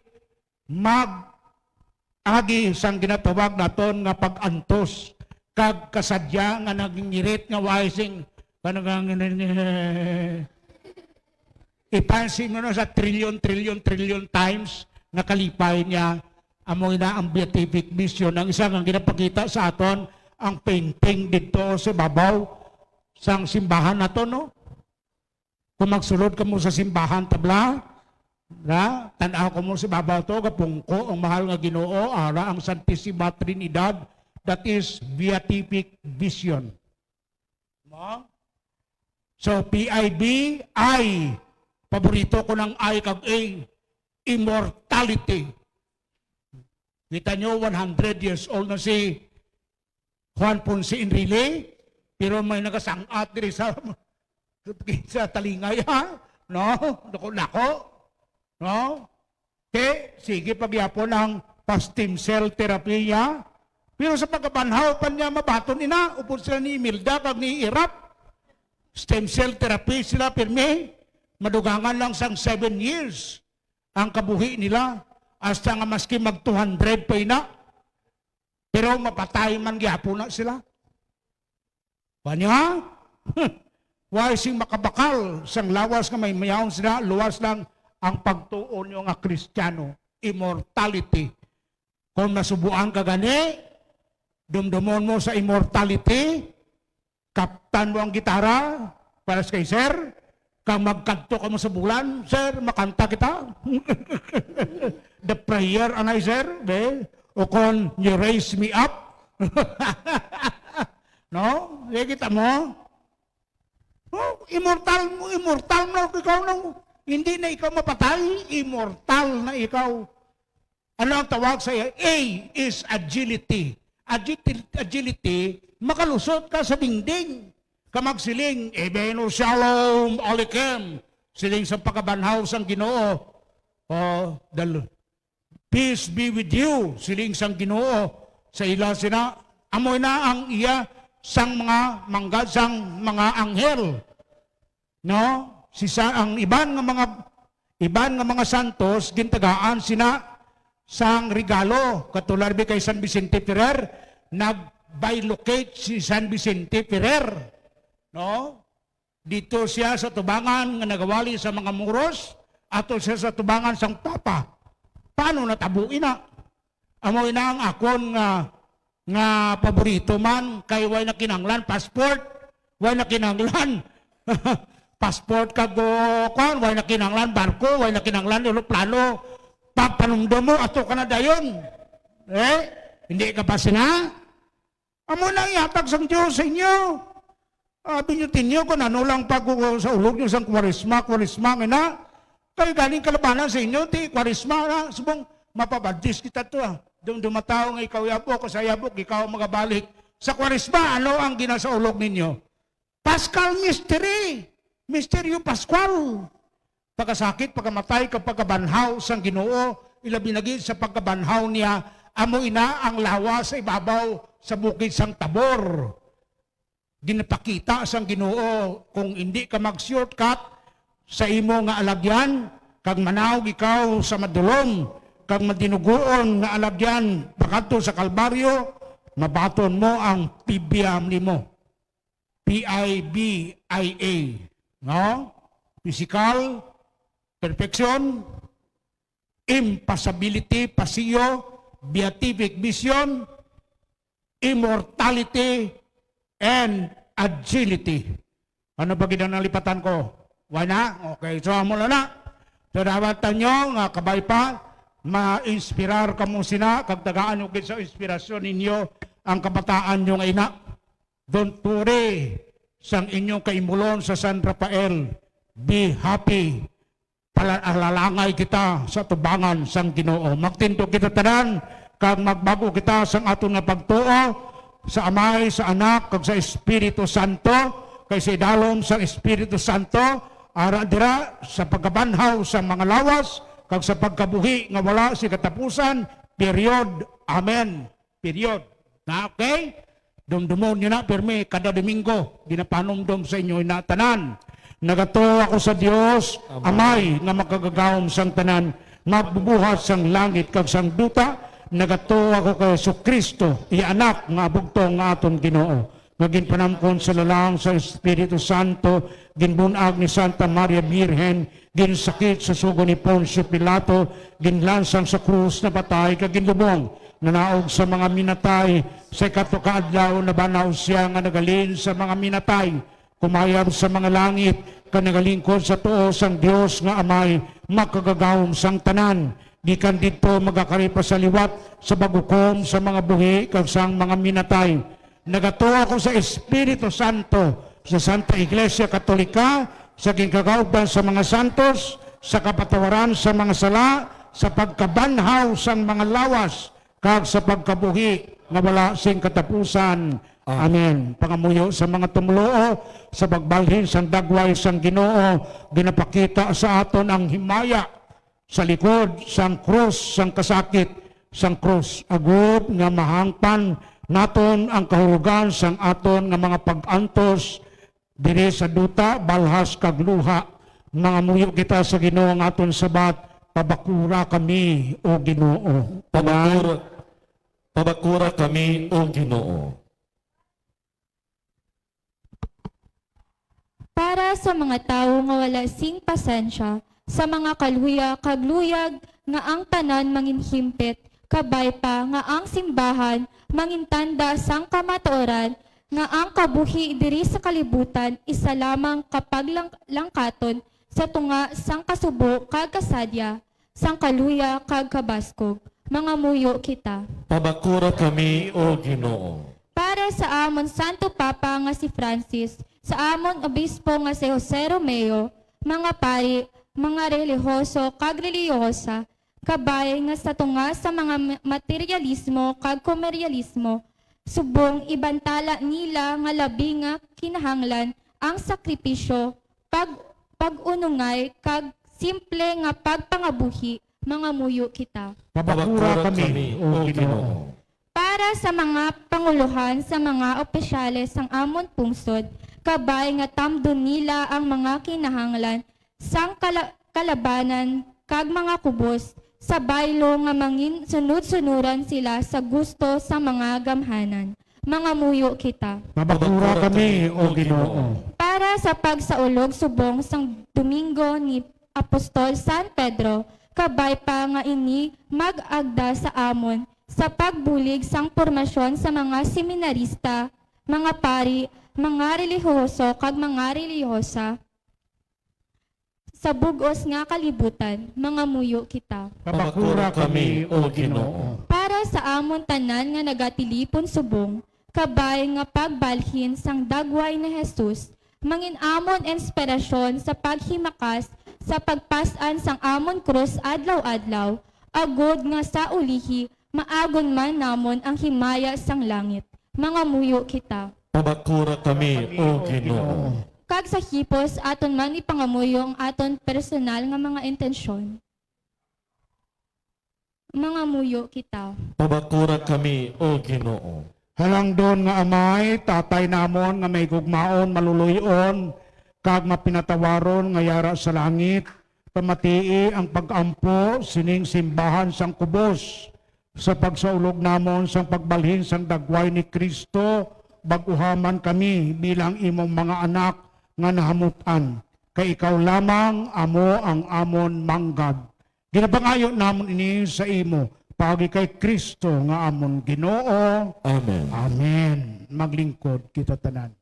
mag-agi sang ginatawag naton nga pag-antos kag kasadya nga nangingirit nga way sing kanang ipansin mo na sa trillion, trillion, trillion times nga kalipay niya, amo na ang beatific vision. Ang isa nga ginapakita sa aton ang painting dito sa babaw sang simbahan nato, no? Kung magsulod kamo sa simbahan, tabla, na, tan-aw kamo sa babaw to, gapungko ang mahal nga Ginoo, ara ang Santisima Trinidad, that is beatific vision. Mo? So, P I B, I, paborito ko ng I kag A, immortality. Kita nyo, one hundred years old na si Juan Ponce Enrile, pero may nagasangat diri sa, sa talingay, ha? No? Dako-dako. No? Te, sige pagyapon ang pa-stem cell therapy niya. Pero sa pagkabanhaw pa niya, mabaton ina, upod sila ni Imelda kag ni Irap. Stem cell therapy sila, pirmi. Madugangan lang sang seven years ang kabuhi nila. Hasta nga maski mag two hundred pa ina. Pero mapatay man gyapon na sila. Wa niya? Way sing makabakal sang lawas nga may mayawon sila, luwas lang ang pagtuo nyo nga Kristiyano, immortality. Kung nasubuan ka gani, dumdumon mo sa immortality, kaptan mo ang gitara, para sa kay sir, kang magkadto ka mo sa bulan, "Sir, makanta kita?" The prayer, anay, sir, be? O kon, "You raise me up." No? Kaya kita mo? Oh, immortal mo, immortal na ikaw nang hindi na ikaw mapatay, immortal na ikaw. Ano ang tawag sa iya? A is agility. Agility, agility, makalusot ka sa dingding. Ka magsiling, "Ibenu Shalom Aleichem," siling sa pagkabanhaw sang Ginoo. Oh, dal-, "Peace be with you," siling sang Ginoo sa ila sina. Amo na ang iya sang mga manggad sang mga anghel. No? Si sa, ang iban nga mga, iban nga mga santos gintagaan sina sang regalo, katulad bi kay San Vicente Ferrer, nag-bilocate si San Vicente Ferrer, no? Dito siya sa tubangan nga nagawali sa mga muros, ato siya sa tubangan sang papa. Paano natabo ina? Amo ina ang akon nga, nga paborito man, kay way na kinahanglan passport, way na kinahanglan passport kag, uh, kwan, way na kinahanglan barko, way na kinahanglan eroplano. Pagpanumdom mo, ato ka na dayon. Eh, hindi ka pa sina? Amo na ang ihatag sang Dios sa inyo. Ah, binyutin niyo kung ano lang pag-, sa ulog niyo sang Kwaresma, Kwaresma, nga na. Kay galing kalabanan sa inyo, ti Kwaresma na, subong mapabadis kita to, ah. Dum-, dumataw nga ikaw yabok, o sa yabok, ikaw magabalik. Sa Kwaresma, ano ang ginasaulog ninyo? Paschal Mystery. Misteryo Pascual. Pagkasakit, pagkamatay, kag pagkabanhaw sang Ginoo, ilabi na gid sa pagkabanhaw niya, amo ina ang lawas sa ibabaw sa bukid sang Tabor. Ginapakita sang Ginoo, kung indi ka mag-shortcut sa imo nga alagyan, kag manawag ikaw sa madulom kag madinugoon nga alagyan pakadto sa Kalbaryo, mabaton mo ang pibia nimo. P I B I A, no? Physical, perfection, impassibility, pasiyo, beatific vision, immortality, and agility. Ano ba gid ang nalipatan ko? Wala? Okay, so amo na na. So, dapat tanyo nga kabay pa, ma-inspirar kamo sina, kag tagaan nyo gid sa inspirasyon ninyo ang kabataan nyo nga ina. Don't worry sang inyong kaimulon sa San Rafael. Be happy. Pala-, alalangay kita sa tubangan sang Ginoo. Magtindog kita tanan, kag magbag-o kita sang aton nga pagtuo sa Amay, sa Anak, kag sa Espiritu Santo, kay sa idalom sang Espiritu Santo, ara dira sa pagkabanhaw sang mga lawas, kag sa pagkabuhi nga wala sing katapusan. Period. Amen. Period. Na, okay? Dumdumon nyo na, pirmi, kada Domingo, ginapanumdom sa inyo na tanan. Nagatuo ako sa Dios, Amay. Amay nga makagagahom sang tanan, magbubuhat sang langit kag sang duta. Nagatuo ako kay Jesu-Cristo, iya Anak nga bugtong nga aton Ginoo, nga ginpanamkon sa lalang sa Espiritu Santo, ginbun-ag ni Santa Maria Birhen, ginsakit sa sugo ni Poncio Pilato, ginlansang sa krus, napatay, kag ginlubong, nanaog sa mga minatay, sa ikatlo ka adlaw nabanaw sia nga naghalin sa mga minatay, kumayab sa mga langit, kag nagalingkod sa tuo sang Dios nga Amay, makagagahom sang tanan. Gikan didto magakari pa sa liwat sa paghukom sa mga buhi kag sang mga minatay. Nagatuo ako sa Espiritu Santo, sa Santa Iglesia Katolika, sa ginkakaupdan sa mga santos, sa kapatawaran sa mga sala, sa pagkabanhaw sang mga lawas, kag sa pagkabuhi nga wala sing katapusan. Amen. Amen. Pangamuyo sa mga tumoluo, sa pagbalhin sang dagway sang Ginoo, ginapakita sa aton ang himaya sa likod sang krus sang kasakit sang krus, agod nga mahangpan naton ang kahulogan sang aton nga mga pag-antos diri sa duta, balhas kag luha. Mangamuyo kita sa Ginoo nga aton sabat, "Pabakura kami, O Ginoo." Pabakura, pabakura kami, O Ginoo. Para sa mga tawo nga wala sing pasensya, sa mga kaluya kag luyag, nga ang tanan manginhimpit, kabay pa nga ang simbahan mangintanda sang kamatuoran, nga ang kabuhi diri sa kalibutan isa lamang ka paglangkaton sa tunga sang kasubo kag kasadya, sang kaluya kag kabaskog. Mangamuyo kita. Pabakura kami, O Ginoo. Para sa amon Santo Papa nga si Francis, sa amon Obispo nga si Jose Romeo, mga pari, mga relihiyoso kag relihiyosa, kabay nga sa tunga sa mga ma-, materialismo kag komeryalismo, subong ibantala nila nga labi nga kinahanglan ang sakripisyo, pag-, pag-unongay, kag simple nga pagpangabuhi. Mangamuyo kita. Pabakura kami, O Ginoo. Para sa mga pangulohan, sa mga opisyales sang amon pungsod, kabay nga tamdon nila ang mga kinahanglan sang kala-, kalabanan kag mga kubos sa baylo, nga mangin sunod-sunuran sila sa gusto sa mga gamhanan. Mangamuyo kita. Pabakura kami, O Ginoo. Para sa pagsaulog subong sang Domingo ni Apostol San Pedro, kabay pa nga ini mag-agda sa amon sa pagbulig sang pormasyon sa mga seminarista, mga pari, mga relihiyoso kag mga relihiyosa sa bug-os nga kalibutan, mangamuyo kita. Pabakura kami, O Ginoo. Para sa amon tanan nga nagatilipon subong, kabay nga pagbalhin sang dagway ni Jesus, mangin amon inspirasyon sa paghimakas sa pagpas-an sang amon krus adlaw-adlaw, agod nga sa ulihi maagon man namon ang himaya sang langit. Mangamuyo kita. Pabakura kami, O Ginoo. Kag sa hipos aton man ipangamuyo ang aton personal nga mga intensyon. Mangamuyo kita. Pabakura kami, O Ginoo. Halangdon nga Amay, Tatay namon nga mahigugmaon, maluloy-on, kag mapinatawaron nga yara sa langit, pamatii ang pag-ampo sining simbahan sang kubos sa pagsaulog namon sang pagbalhin sang dagway ni Cristo, bag-oha man kami bilang imong mga anak nga nahamut-an, kay ikaw lamang amo ang amon manggad. Ginapangayo namon ini sa imo, paagi kay Cristo nga amon Ginoo. Amen. Amen. Maglingkod kita tanan.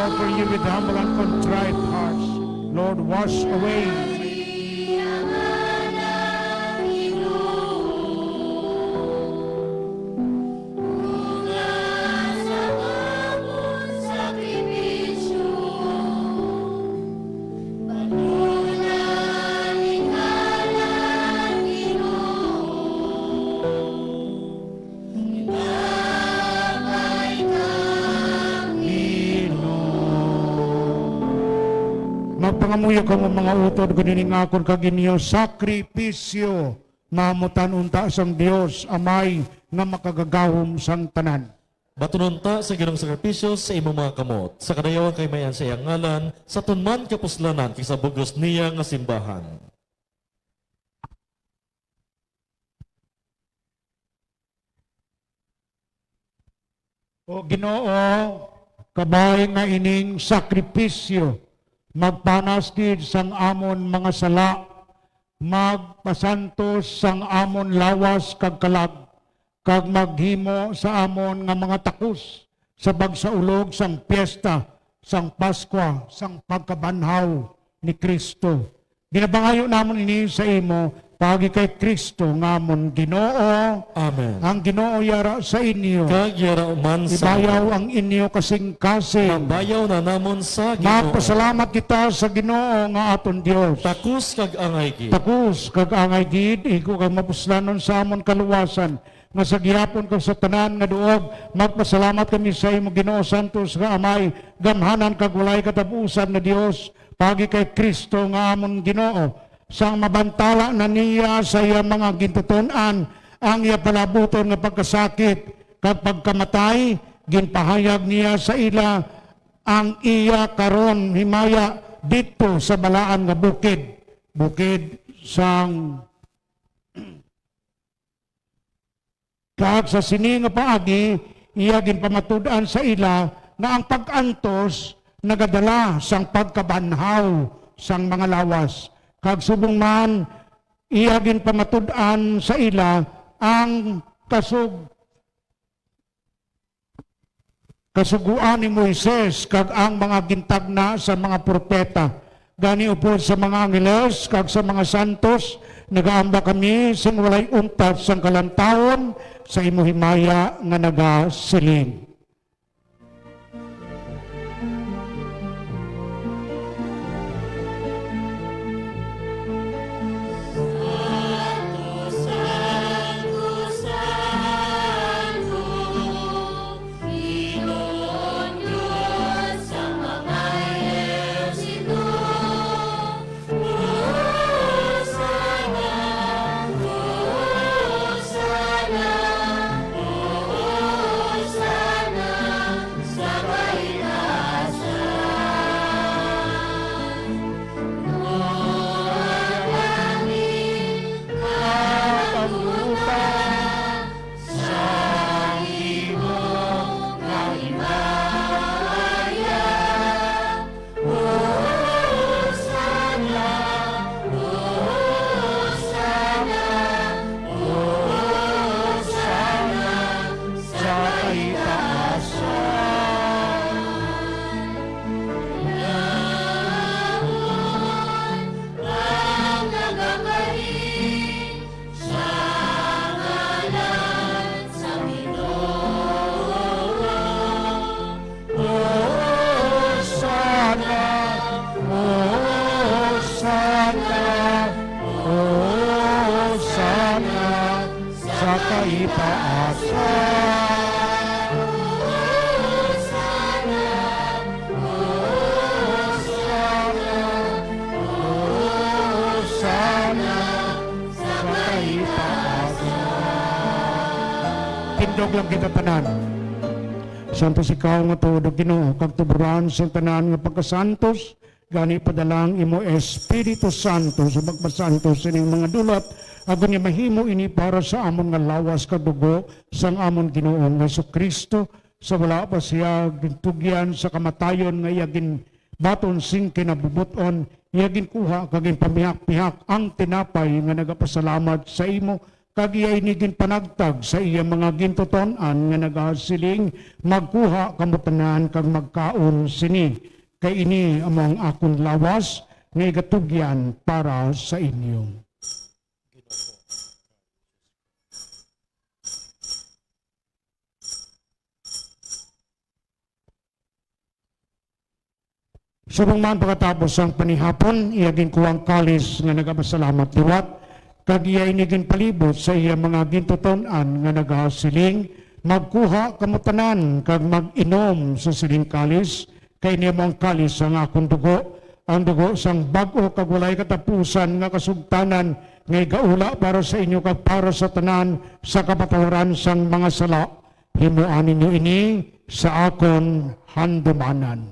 For you with humble and contrite hearts, Lord, wash away. Ipapay kang Ginoo. Magpangamuyo kamo, mga utod, kun ining akon kag inyo sakripisyo maamutan unta sang Dios Amay nga makagagahom sang tanan. Batunon ta sa Ginoong sakripisyo sa imong mga kamot, sa kadayawan kay mayan sa iyang ngalan, sa aton man kapuslanan kag sa bug-os niya nga simbahan. O Ginoo, kabay nga ining sakripisyo magpanas gid sang amon mga sala, magpasantos sang amon lawas kag kalag, kag maghimo sa amon nga mga takos sa pagsaulog sang piyesta sang Paskwa sang pagkabanhaw ni Cristo. Ginapangayo namon ini sa imo paagi kay Cristo nga amon Ginoo. Amen. Ang Ginoo yara sa inyo. Kag yara man sa Ibayaw ang inyo kasing-kasing. Mabayaw na namon sa Ginoo. Magpasalamat kita sa Ginoo nga aton Dios. Takos kag angay gid. Takos kag angay gid, igo kag mapuslanon sa amon kaluwasan, nga sa gihapon kag sa tanan nga duog, magpasalamat kami sa imo, Ginoo, santos nga Amay, gamhanan kag walay katapusan nga Dios, paagi kay Cristo nga amon Ginoo, sang mabantala na niya sa iya mga gintuton-an ang iya palabuton nga pagkasakit kag pagkamatay, ginpahayag niya sa ila ang iya karon himaya didto sa balaan nga bukid, bukid sang Kag sa sini nga paagi, iya ginpamatud-an sa ila nga ang pag-antos nagadala sang pagkabanhaw sang mga lawas, kag subong man, iya ginpamatud-an sa ila ang kasug-, kasugoan ni Moises kag ang mga gintagna sa mga propeta. Gani, upod sa mga angeles kag sa mga santos, nagaamba kami sing walay untat sang kalantawon sa imo himaya nga nagasiling. Sa ngalan sa Ginoo. Hosanna, Hosanna, Hosanna sa kaitaasan. Hosanna, Hosanna, Hosanna sa kaitaasan. Tindog lang kita tanan. Santos ikaw nga tuod, O Ginoo, kag tuburan sang tanan nga pagkasantos. Gani, padala ang imo Espiritu Santo sa pagpasantos sining mga dulat, agod nga mahimo ini para sa amon nga lawas kag dugo sang amon Ginoo nga Jesu-Cristo, sa wala pa sia gintugyan sa kamatayon nga iya ginbaton sing kinabubot-on, iya ginkuha kag ginpamihak-pihak ang tinapay nga nagapasalamat sa imo, kag iya ini ginpanagtag sa iya mga gintuton-an nga nagasiling, "Magkuha kamo tanan kag magkaon sini, kay ini amo ang akon lawas nga igatugyan para sa inyo." Subong man pagkatapos sang panihapon, iya ginkuha ang kalis nga nagapasalamat liwat, kag iya ini ginpalibot sa iya mga gintuton-an nga nagasiling, "Magkuha kamo tanan kag mag-inom sa sining kalis, kay ini amo ang kalis sang akon dugo, ang dugo sang bag-o kag walay katapusan nga kasugtanan, nga igaula para sa inyo kag para sa tanan sa kapatawaran sang mga sala. Himoa ninyo ini sa akon handumanan."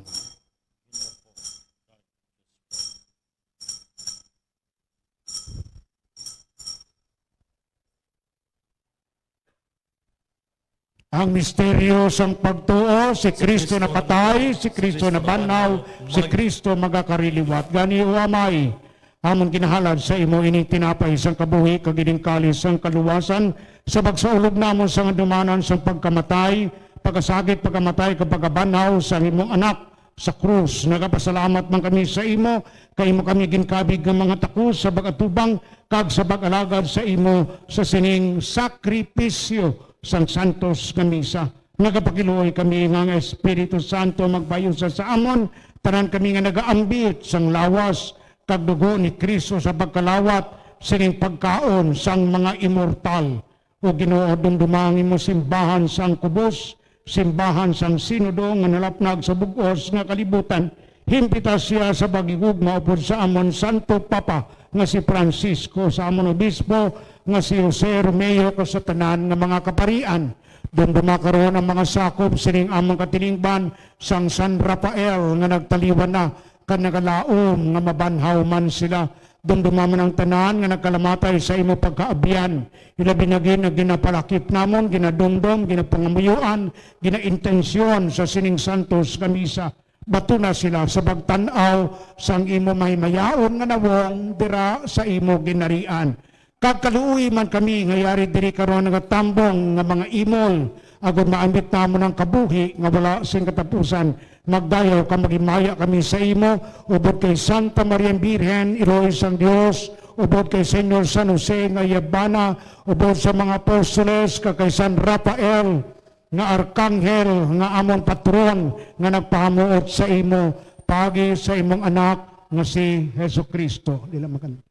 Ang misteryo sang pagtuo: si Cristo napatay, si Cristo nabanhaw, si Cristo magakariliwat. Gani, O Amay, amon ginahalad sa imo ining tinapay sang kabuhi kag ining kalis sang kaluwasan, sa pagsaulog namon sang handumanan sang pagkamatay, pagkasakit, pagkamatay, kag pagkabanhaw sang imong Anak sa krus. Nagapasalamat man kami sa imo, kay imo kami ginkabig nga mga takos sa pag-atubang kag sa pag-alagad sa imo sa sining sakripisyo sang santos nga misa. Nagapakiluoy kami nga ang Espiritu Santo magpahiusa sa amon, tanan kami nga nagaambit sang lawas kag dugo ni Cristo sa pagkalawat sining pagkaon sang mga imortal. O Ginoo, dumduma ang imo simbahan sang kubos, simbahan sang Sinodo nga nalapnag sa bug-os nga kalibutan. Himpita sia sa paghigugma upod sa amon Santo Papa nga si Francisco, sa amon Obispo nga si Jose Romeo, kag sa tanan nga mga kaparian. Dumduma karon ang mga sakop sining amon katilingban sang San Rafael nga nagtaliwan na kag nagalaom nga mabanhaw man sila. Dumduma man ang tanan nga nagkalamatay sa imo pagkaabyan, ilabi na gid ang ginapalakip namon, ginadumdom, ginapangamuyoan, ginaintensyon sa sining santos nga misa. Batuna sila sa pagtan-aw sang imo mahimayaon nga nawong dira sa imo ginharian. Kag kaluoyi man kami nga yari diri karon nagatambong nga mga imol, agod maambit namon ang kabuhi nga wala sing katapusan. Magdayaw kag maghimaya kami sa imo, ubod kay Santa Maria Birhen, Iloy sang Dios, ubod kay Señor San Jose nga iya bana, ubod sa mga apostoles, kag kay San Rafael nga arkanghel nga amon patron, nga nagpahamuot sa imo paagi sa imong Anak nga si Jesu-Cristo. Dila makan-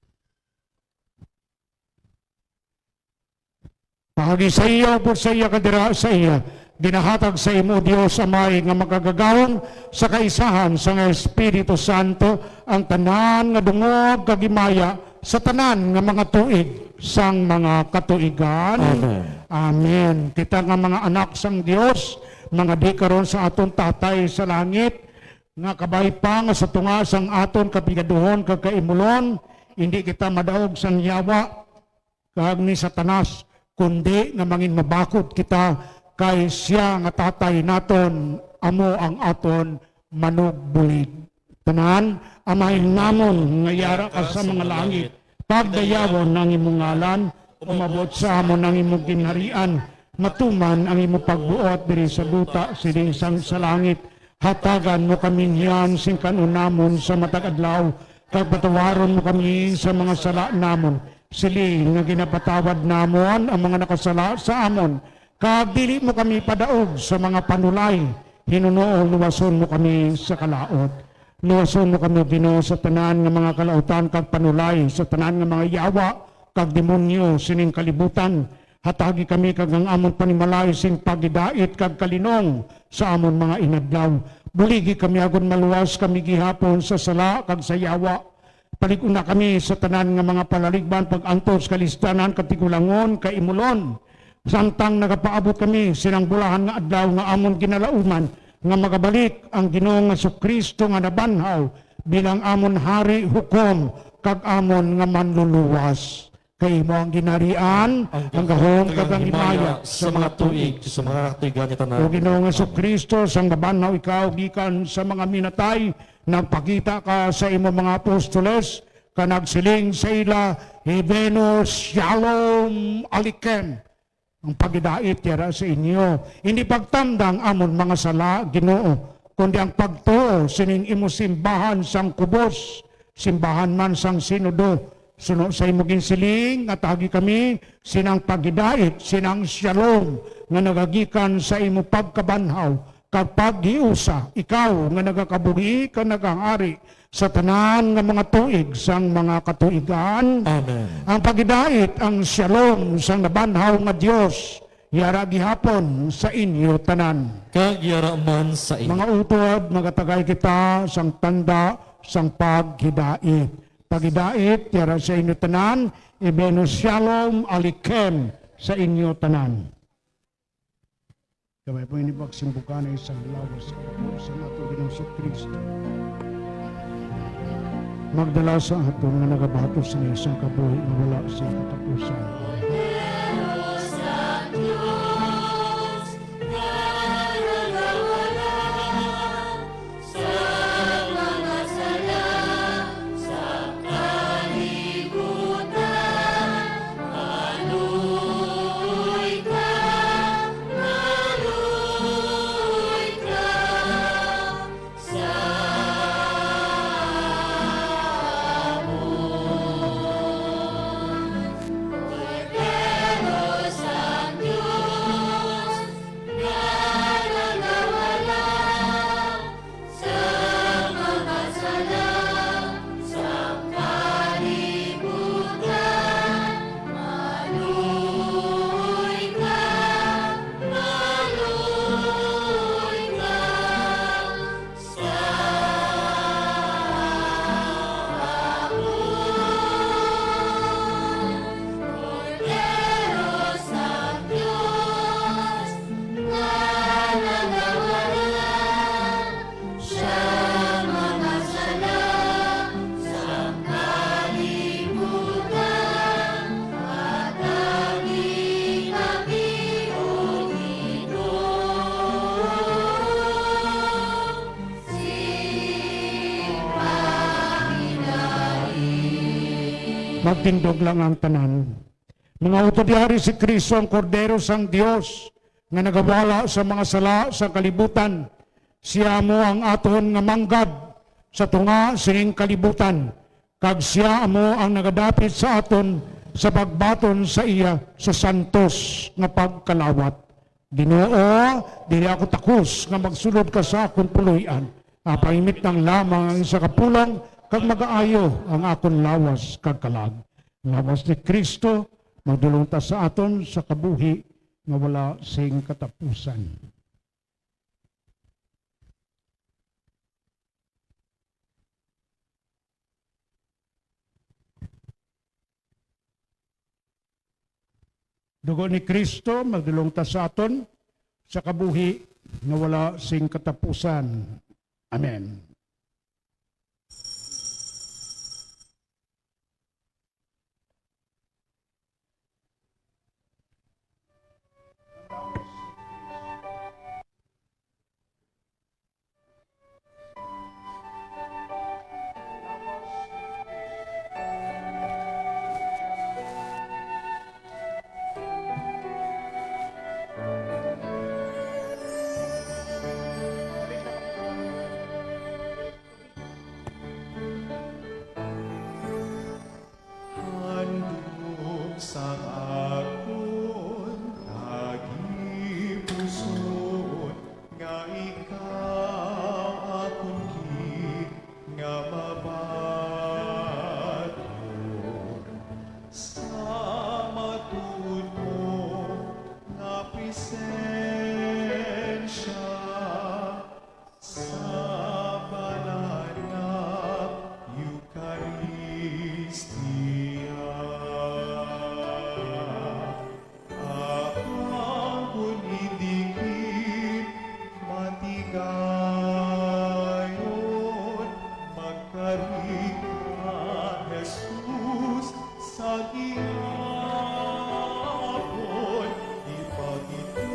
Paagi sa iya, upod sa iya, kag dira sa iya, ginahatag sa imo, Dios Amay, nga makagagahom sa kaisahan sang Espiritu Santo, ang tanan nga dungog kag himaya sa tanan nga mga tuig sang mga katuigan. Amen. Amen. Kita nga mga anak sang Dios, mga di karon sa aton Tatay sa langit, nga kabay pa nga sa tunga sang aton kapigaduhon kag kaimulon, indi kita madaog sang yawa kag ni Satanas, kundi nga manginmabakod kita, kay sia nga Tatay naton amo ang aton manugbulig. Tanan, Amahin namon nga yara ka sa mga langit, pagdayawon ang imong ngalan, umabot sa amon ang imong ginharian, matuman ang imong pagbuot diri sa duta siling sang sa langit. Hatagan mo kami niyan sing kan-on namon sa matag adlaw, kag patawaron mo kami sa mga sala namon, siling nga ginapatawad namon ang mga nakasala sa amon. Kag dili mo kami padaog sa mga panulay, hinunoon luwason mo kami sa kalaut. Luwason mo kami, Ginoo, sa tanan nga mga kalautan kag panulay, sa tanan nga mga yawa kag demonyo sining kalibutan. Hatagi kami kag ang amon panimalay sing paghidait kag kalinong sa amon mga inadlaw. Buligi kami agod maluwas kami gihapon sa sala kag sa yawa. Palig-una kami sa tanan nga mga palaligban, pag-antos, kalistanan, katigulangon, kaimulon. Samtang nagapaabot kami sinang bulahan nga adlaw nga amon ginalauman, nga magabalik ang Ginoong Jesu-Cristo nga nabanhaw bilang amon Hari, Hukom, kag amon nga Manluluwas. Kay imo ang ginharian, ang gahom, kag ang himaya sa mga tuig, sa mga katuigan nga tanan. O Ginoong Jesu-Cristo, sang nabanhaw ikaw gikan sa mga minatay, nagpakita ka sa imo mga apostoles, Nagsiling sa ila, "Hibeno Shalom Aleichem." Ang paghidait yara sa inyo. Hindi pagtanda ang amon mga sala, Ginoo, kundi ang pagtuo sining imo simbahan sang kubos, simbahan man sang Sinodo. Suno sa imo ginsiling, nga tagi kami sinang paghidait, sinang shalom nga nagagikan sa imo pagkabanhaw kag paghiusa, ikaw nga nagakabuhi kag nagahari sa tanan nga mga tuig sang mga katuigan. Amen. Ang paghidait, ang shalom sang nabanhaw nga Dios, yara gihapon sa inyo tanan. Kag yara man sa inyo. Mga utod, magatagay kita sang tanda sang paghidait. Paghidait, yara sa inyo tanan, Hibeno Shalom Aleichem sa inyo tanan. Kami po ini pagsimbukanay sang lawas sa Apo sa aton Ginoong Jesu-Cristo. Magdala sa aton nga nagabatos niya sang kabuhi nga wala sing katapusan. Sa mga sala sa kalibutan, maluoy ka, maluoy ka sa amon. Kordero sang Dios, nga nagawala sa mga sala sang kalibutan, maluoy ka, maluoy ka sa amon. Kordero sang Dios, nga nagawala sa mga sala sang kalibutan, hatagi kami, O Ginoo, sing paghidait. Magtindog lang ang tanan. Mga utod, yari si Cristo, ang Kordero sang Dios, nga nagawala sa mga sala sa kalibutan. Sia amo ang aton nga manggad sa tunga sining kalibutan, kag sia amo ang nagadapit sa aton sa pagbaton sa iya sa santos nga pagkalawat. Ginoo, dili ako takos nga magsulod ka sa akon puloy-an. Apang imitnan lamang ang isa ka pulong, kag magaayo ang akon lawas kag kalag. Lawas ni Cristo, magdulong ta sa aton sa kabuhi nga wala sing katapusan. Dugo ni Cristo, magdulong ta sa aton sa kabuhi nga wala sing katapusan. Amen. Handom sa akon tagipuson, nga ikaw akon gid nga mabaton sa matuod mo nga presensya. Sa banal nga Eukaristia, apang kon hindi gid matigayon, magkari ka, Jesus, sa gihapon, ipakita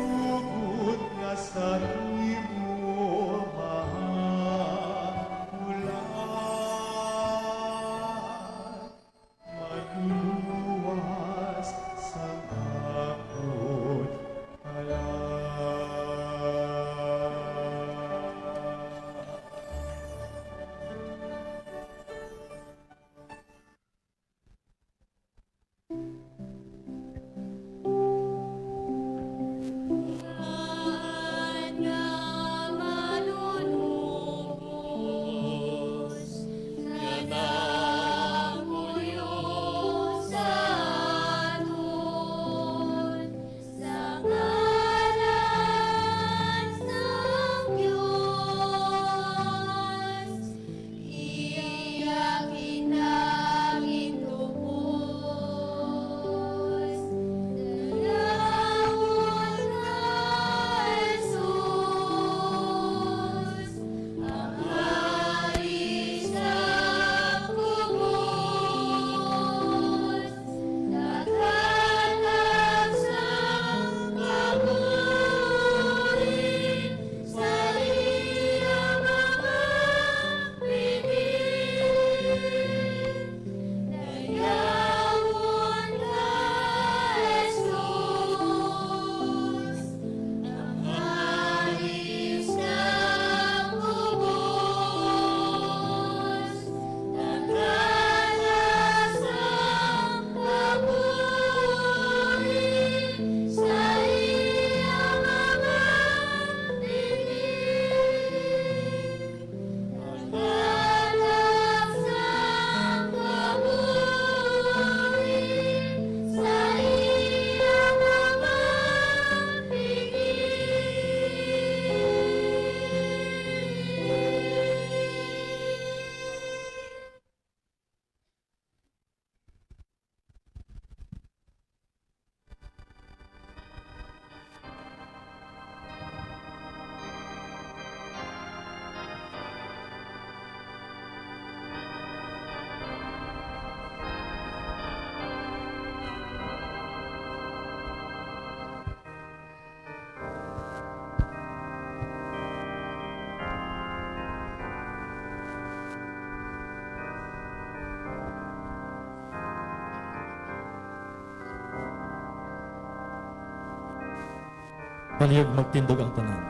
Palihog magtindog ang tanan.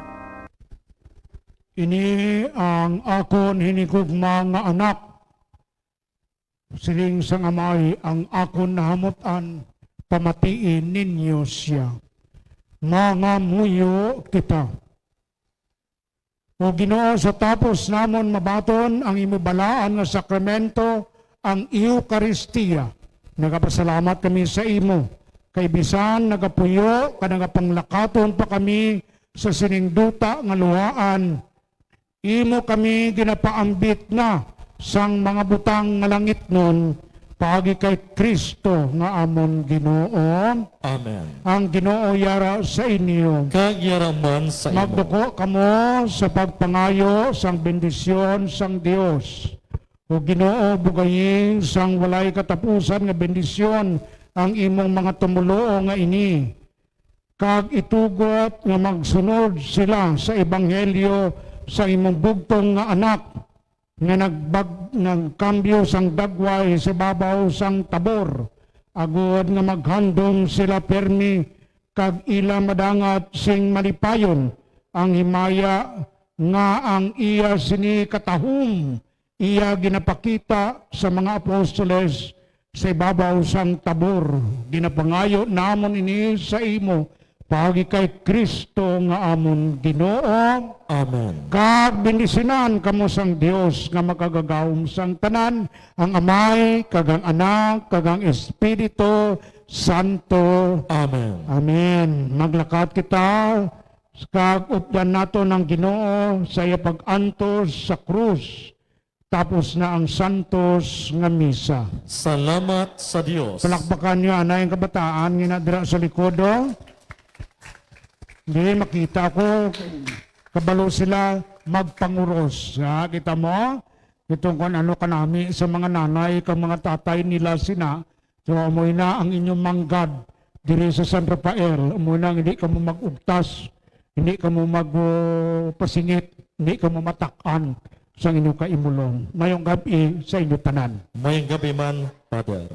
Ini ang akon hinigugma nga anak, siling sang Amay, ang akon nahamut-an, pamatii ninyo sia. Mangamuyo kita. O Ginoo, sa tapos namon mabaton ang imo balaan nga sakramento, ang Eukaristia, nagapasalamat kami sa imo, kay bisan nagapuyo ka, nagapanglakaton pa kami sa sining duta nga luhaan, imo kami ginapaambit na sang mga butang nga langitnon, paagi kay Cristo nga amon Ginoo. Amen. Ang Ginoo yara sa inyo. Kag yara man sa imo. Magduko kamo sa pagpangayo sang bendisyon sang Dios. O Ginoo, bugayi sang walay katapusan nga bendisyon ang imong mga tumoluo nga ini, kag itugot nga magsunod sila sa ebanghelyo sa imong bugtong nga Anak, nga nagbag-, nagkambyo sang dagway sa babaw sang Tabor, agod nga maghandom sila pirmi kag ila madangat sing malipayon ang himaya nga ang iya sini katahom iya ginapakita sa mga apostoles sa ibabaw sang Tabor. Ginapangayo namon ini sa imo, paagi kay Cristo nga amon Ginoo. Amen. Kag bendisinan kamo sang Dios nga makagagahom sang tanan, ang Amay, kag ang Anak, kag ang Espiritu Santo. Amen. Amen. Maglakat kita, kag updan naton ang Ginoo sa iya pag-antos sa krus. Tapos na ang santos nga misa. Salamat sa Dios. Palakpakan niyo anay ang kabataan nga na dira sa likod, oh. Di makita ko, kabalo sila magpanguros. Ha, kita mo? Itong kung ano kanami sa mga nanay kag mga tatay nila sina. So, amoy na ang inyong manggad diri sa San Rafael. Amoy na ang hindi kamo mag-ugtas, hindi kamo mag, uh, pasingit, hindi kamo matak-an sang inyong kaimulong. Mayong gab-i sa inyo tanan. Mayong gab-i man, Father.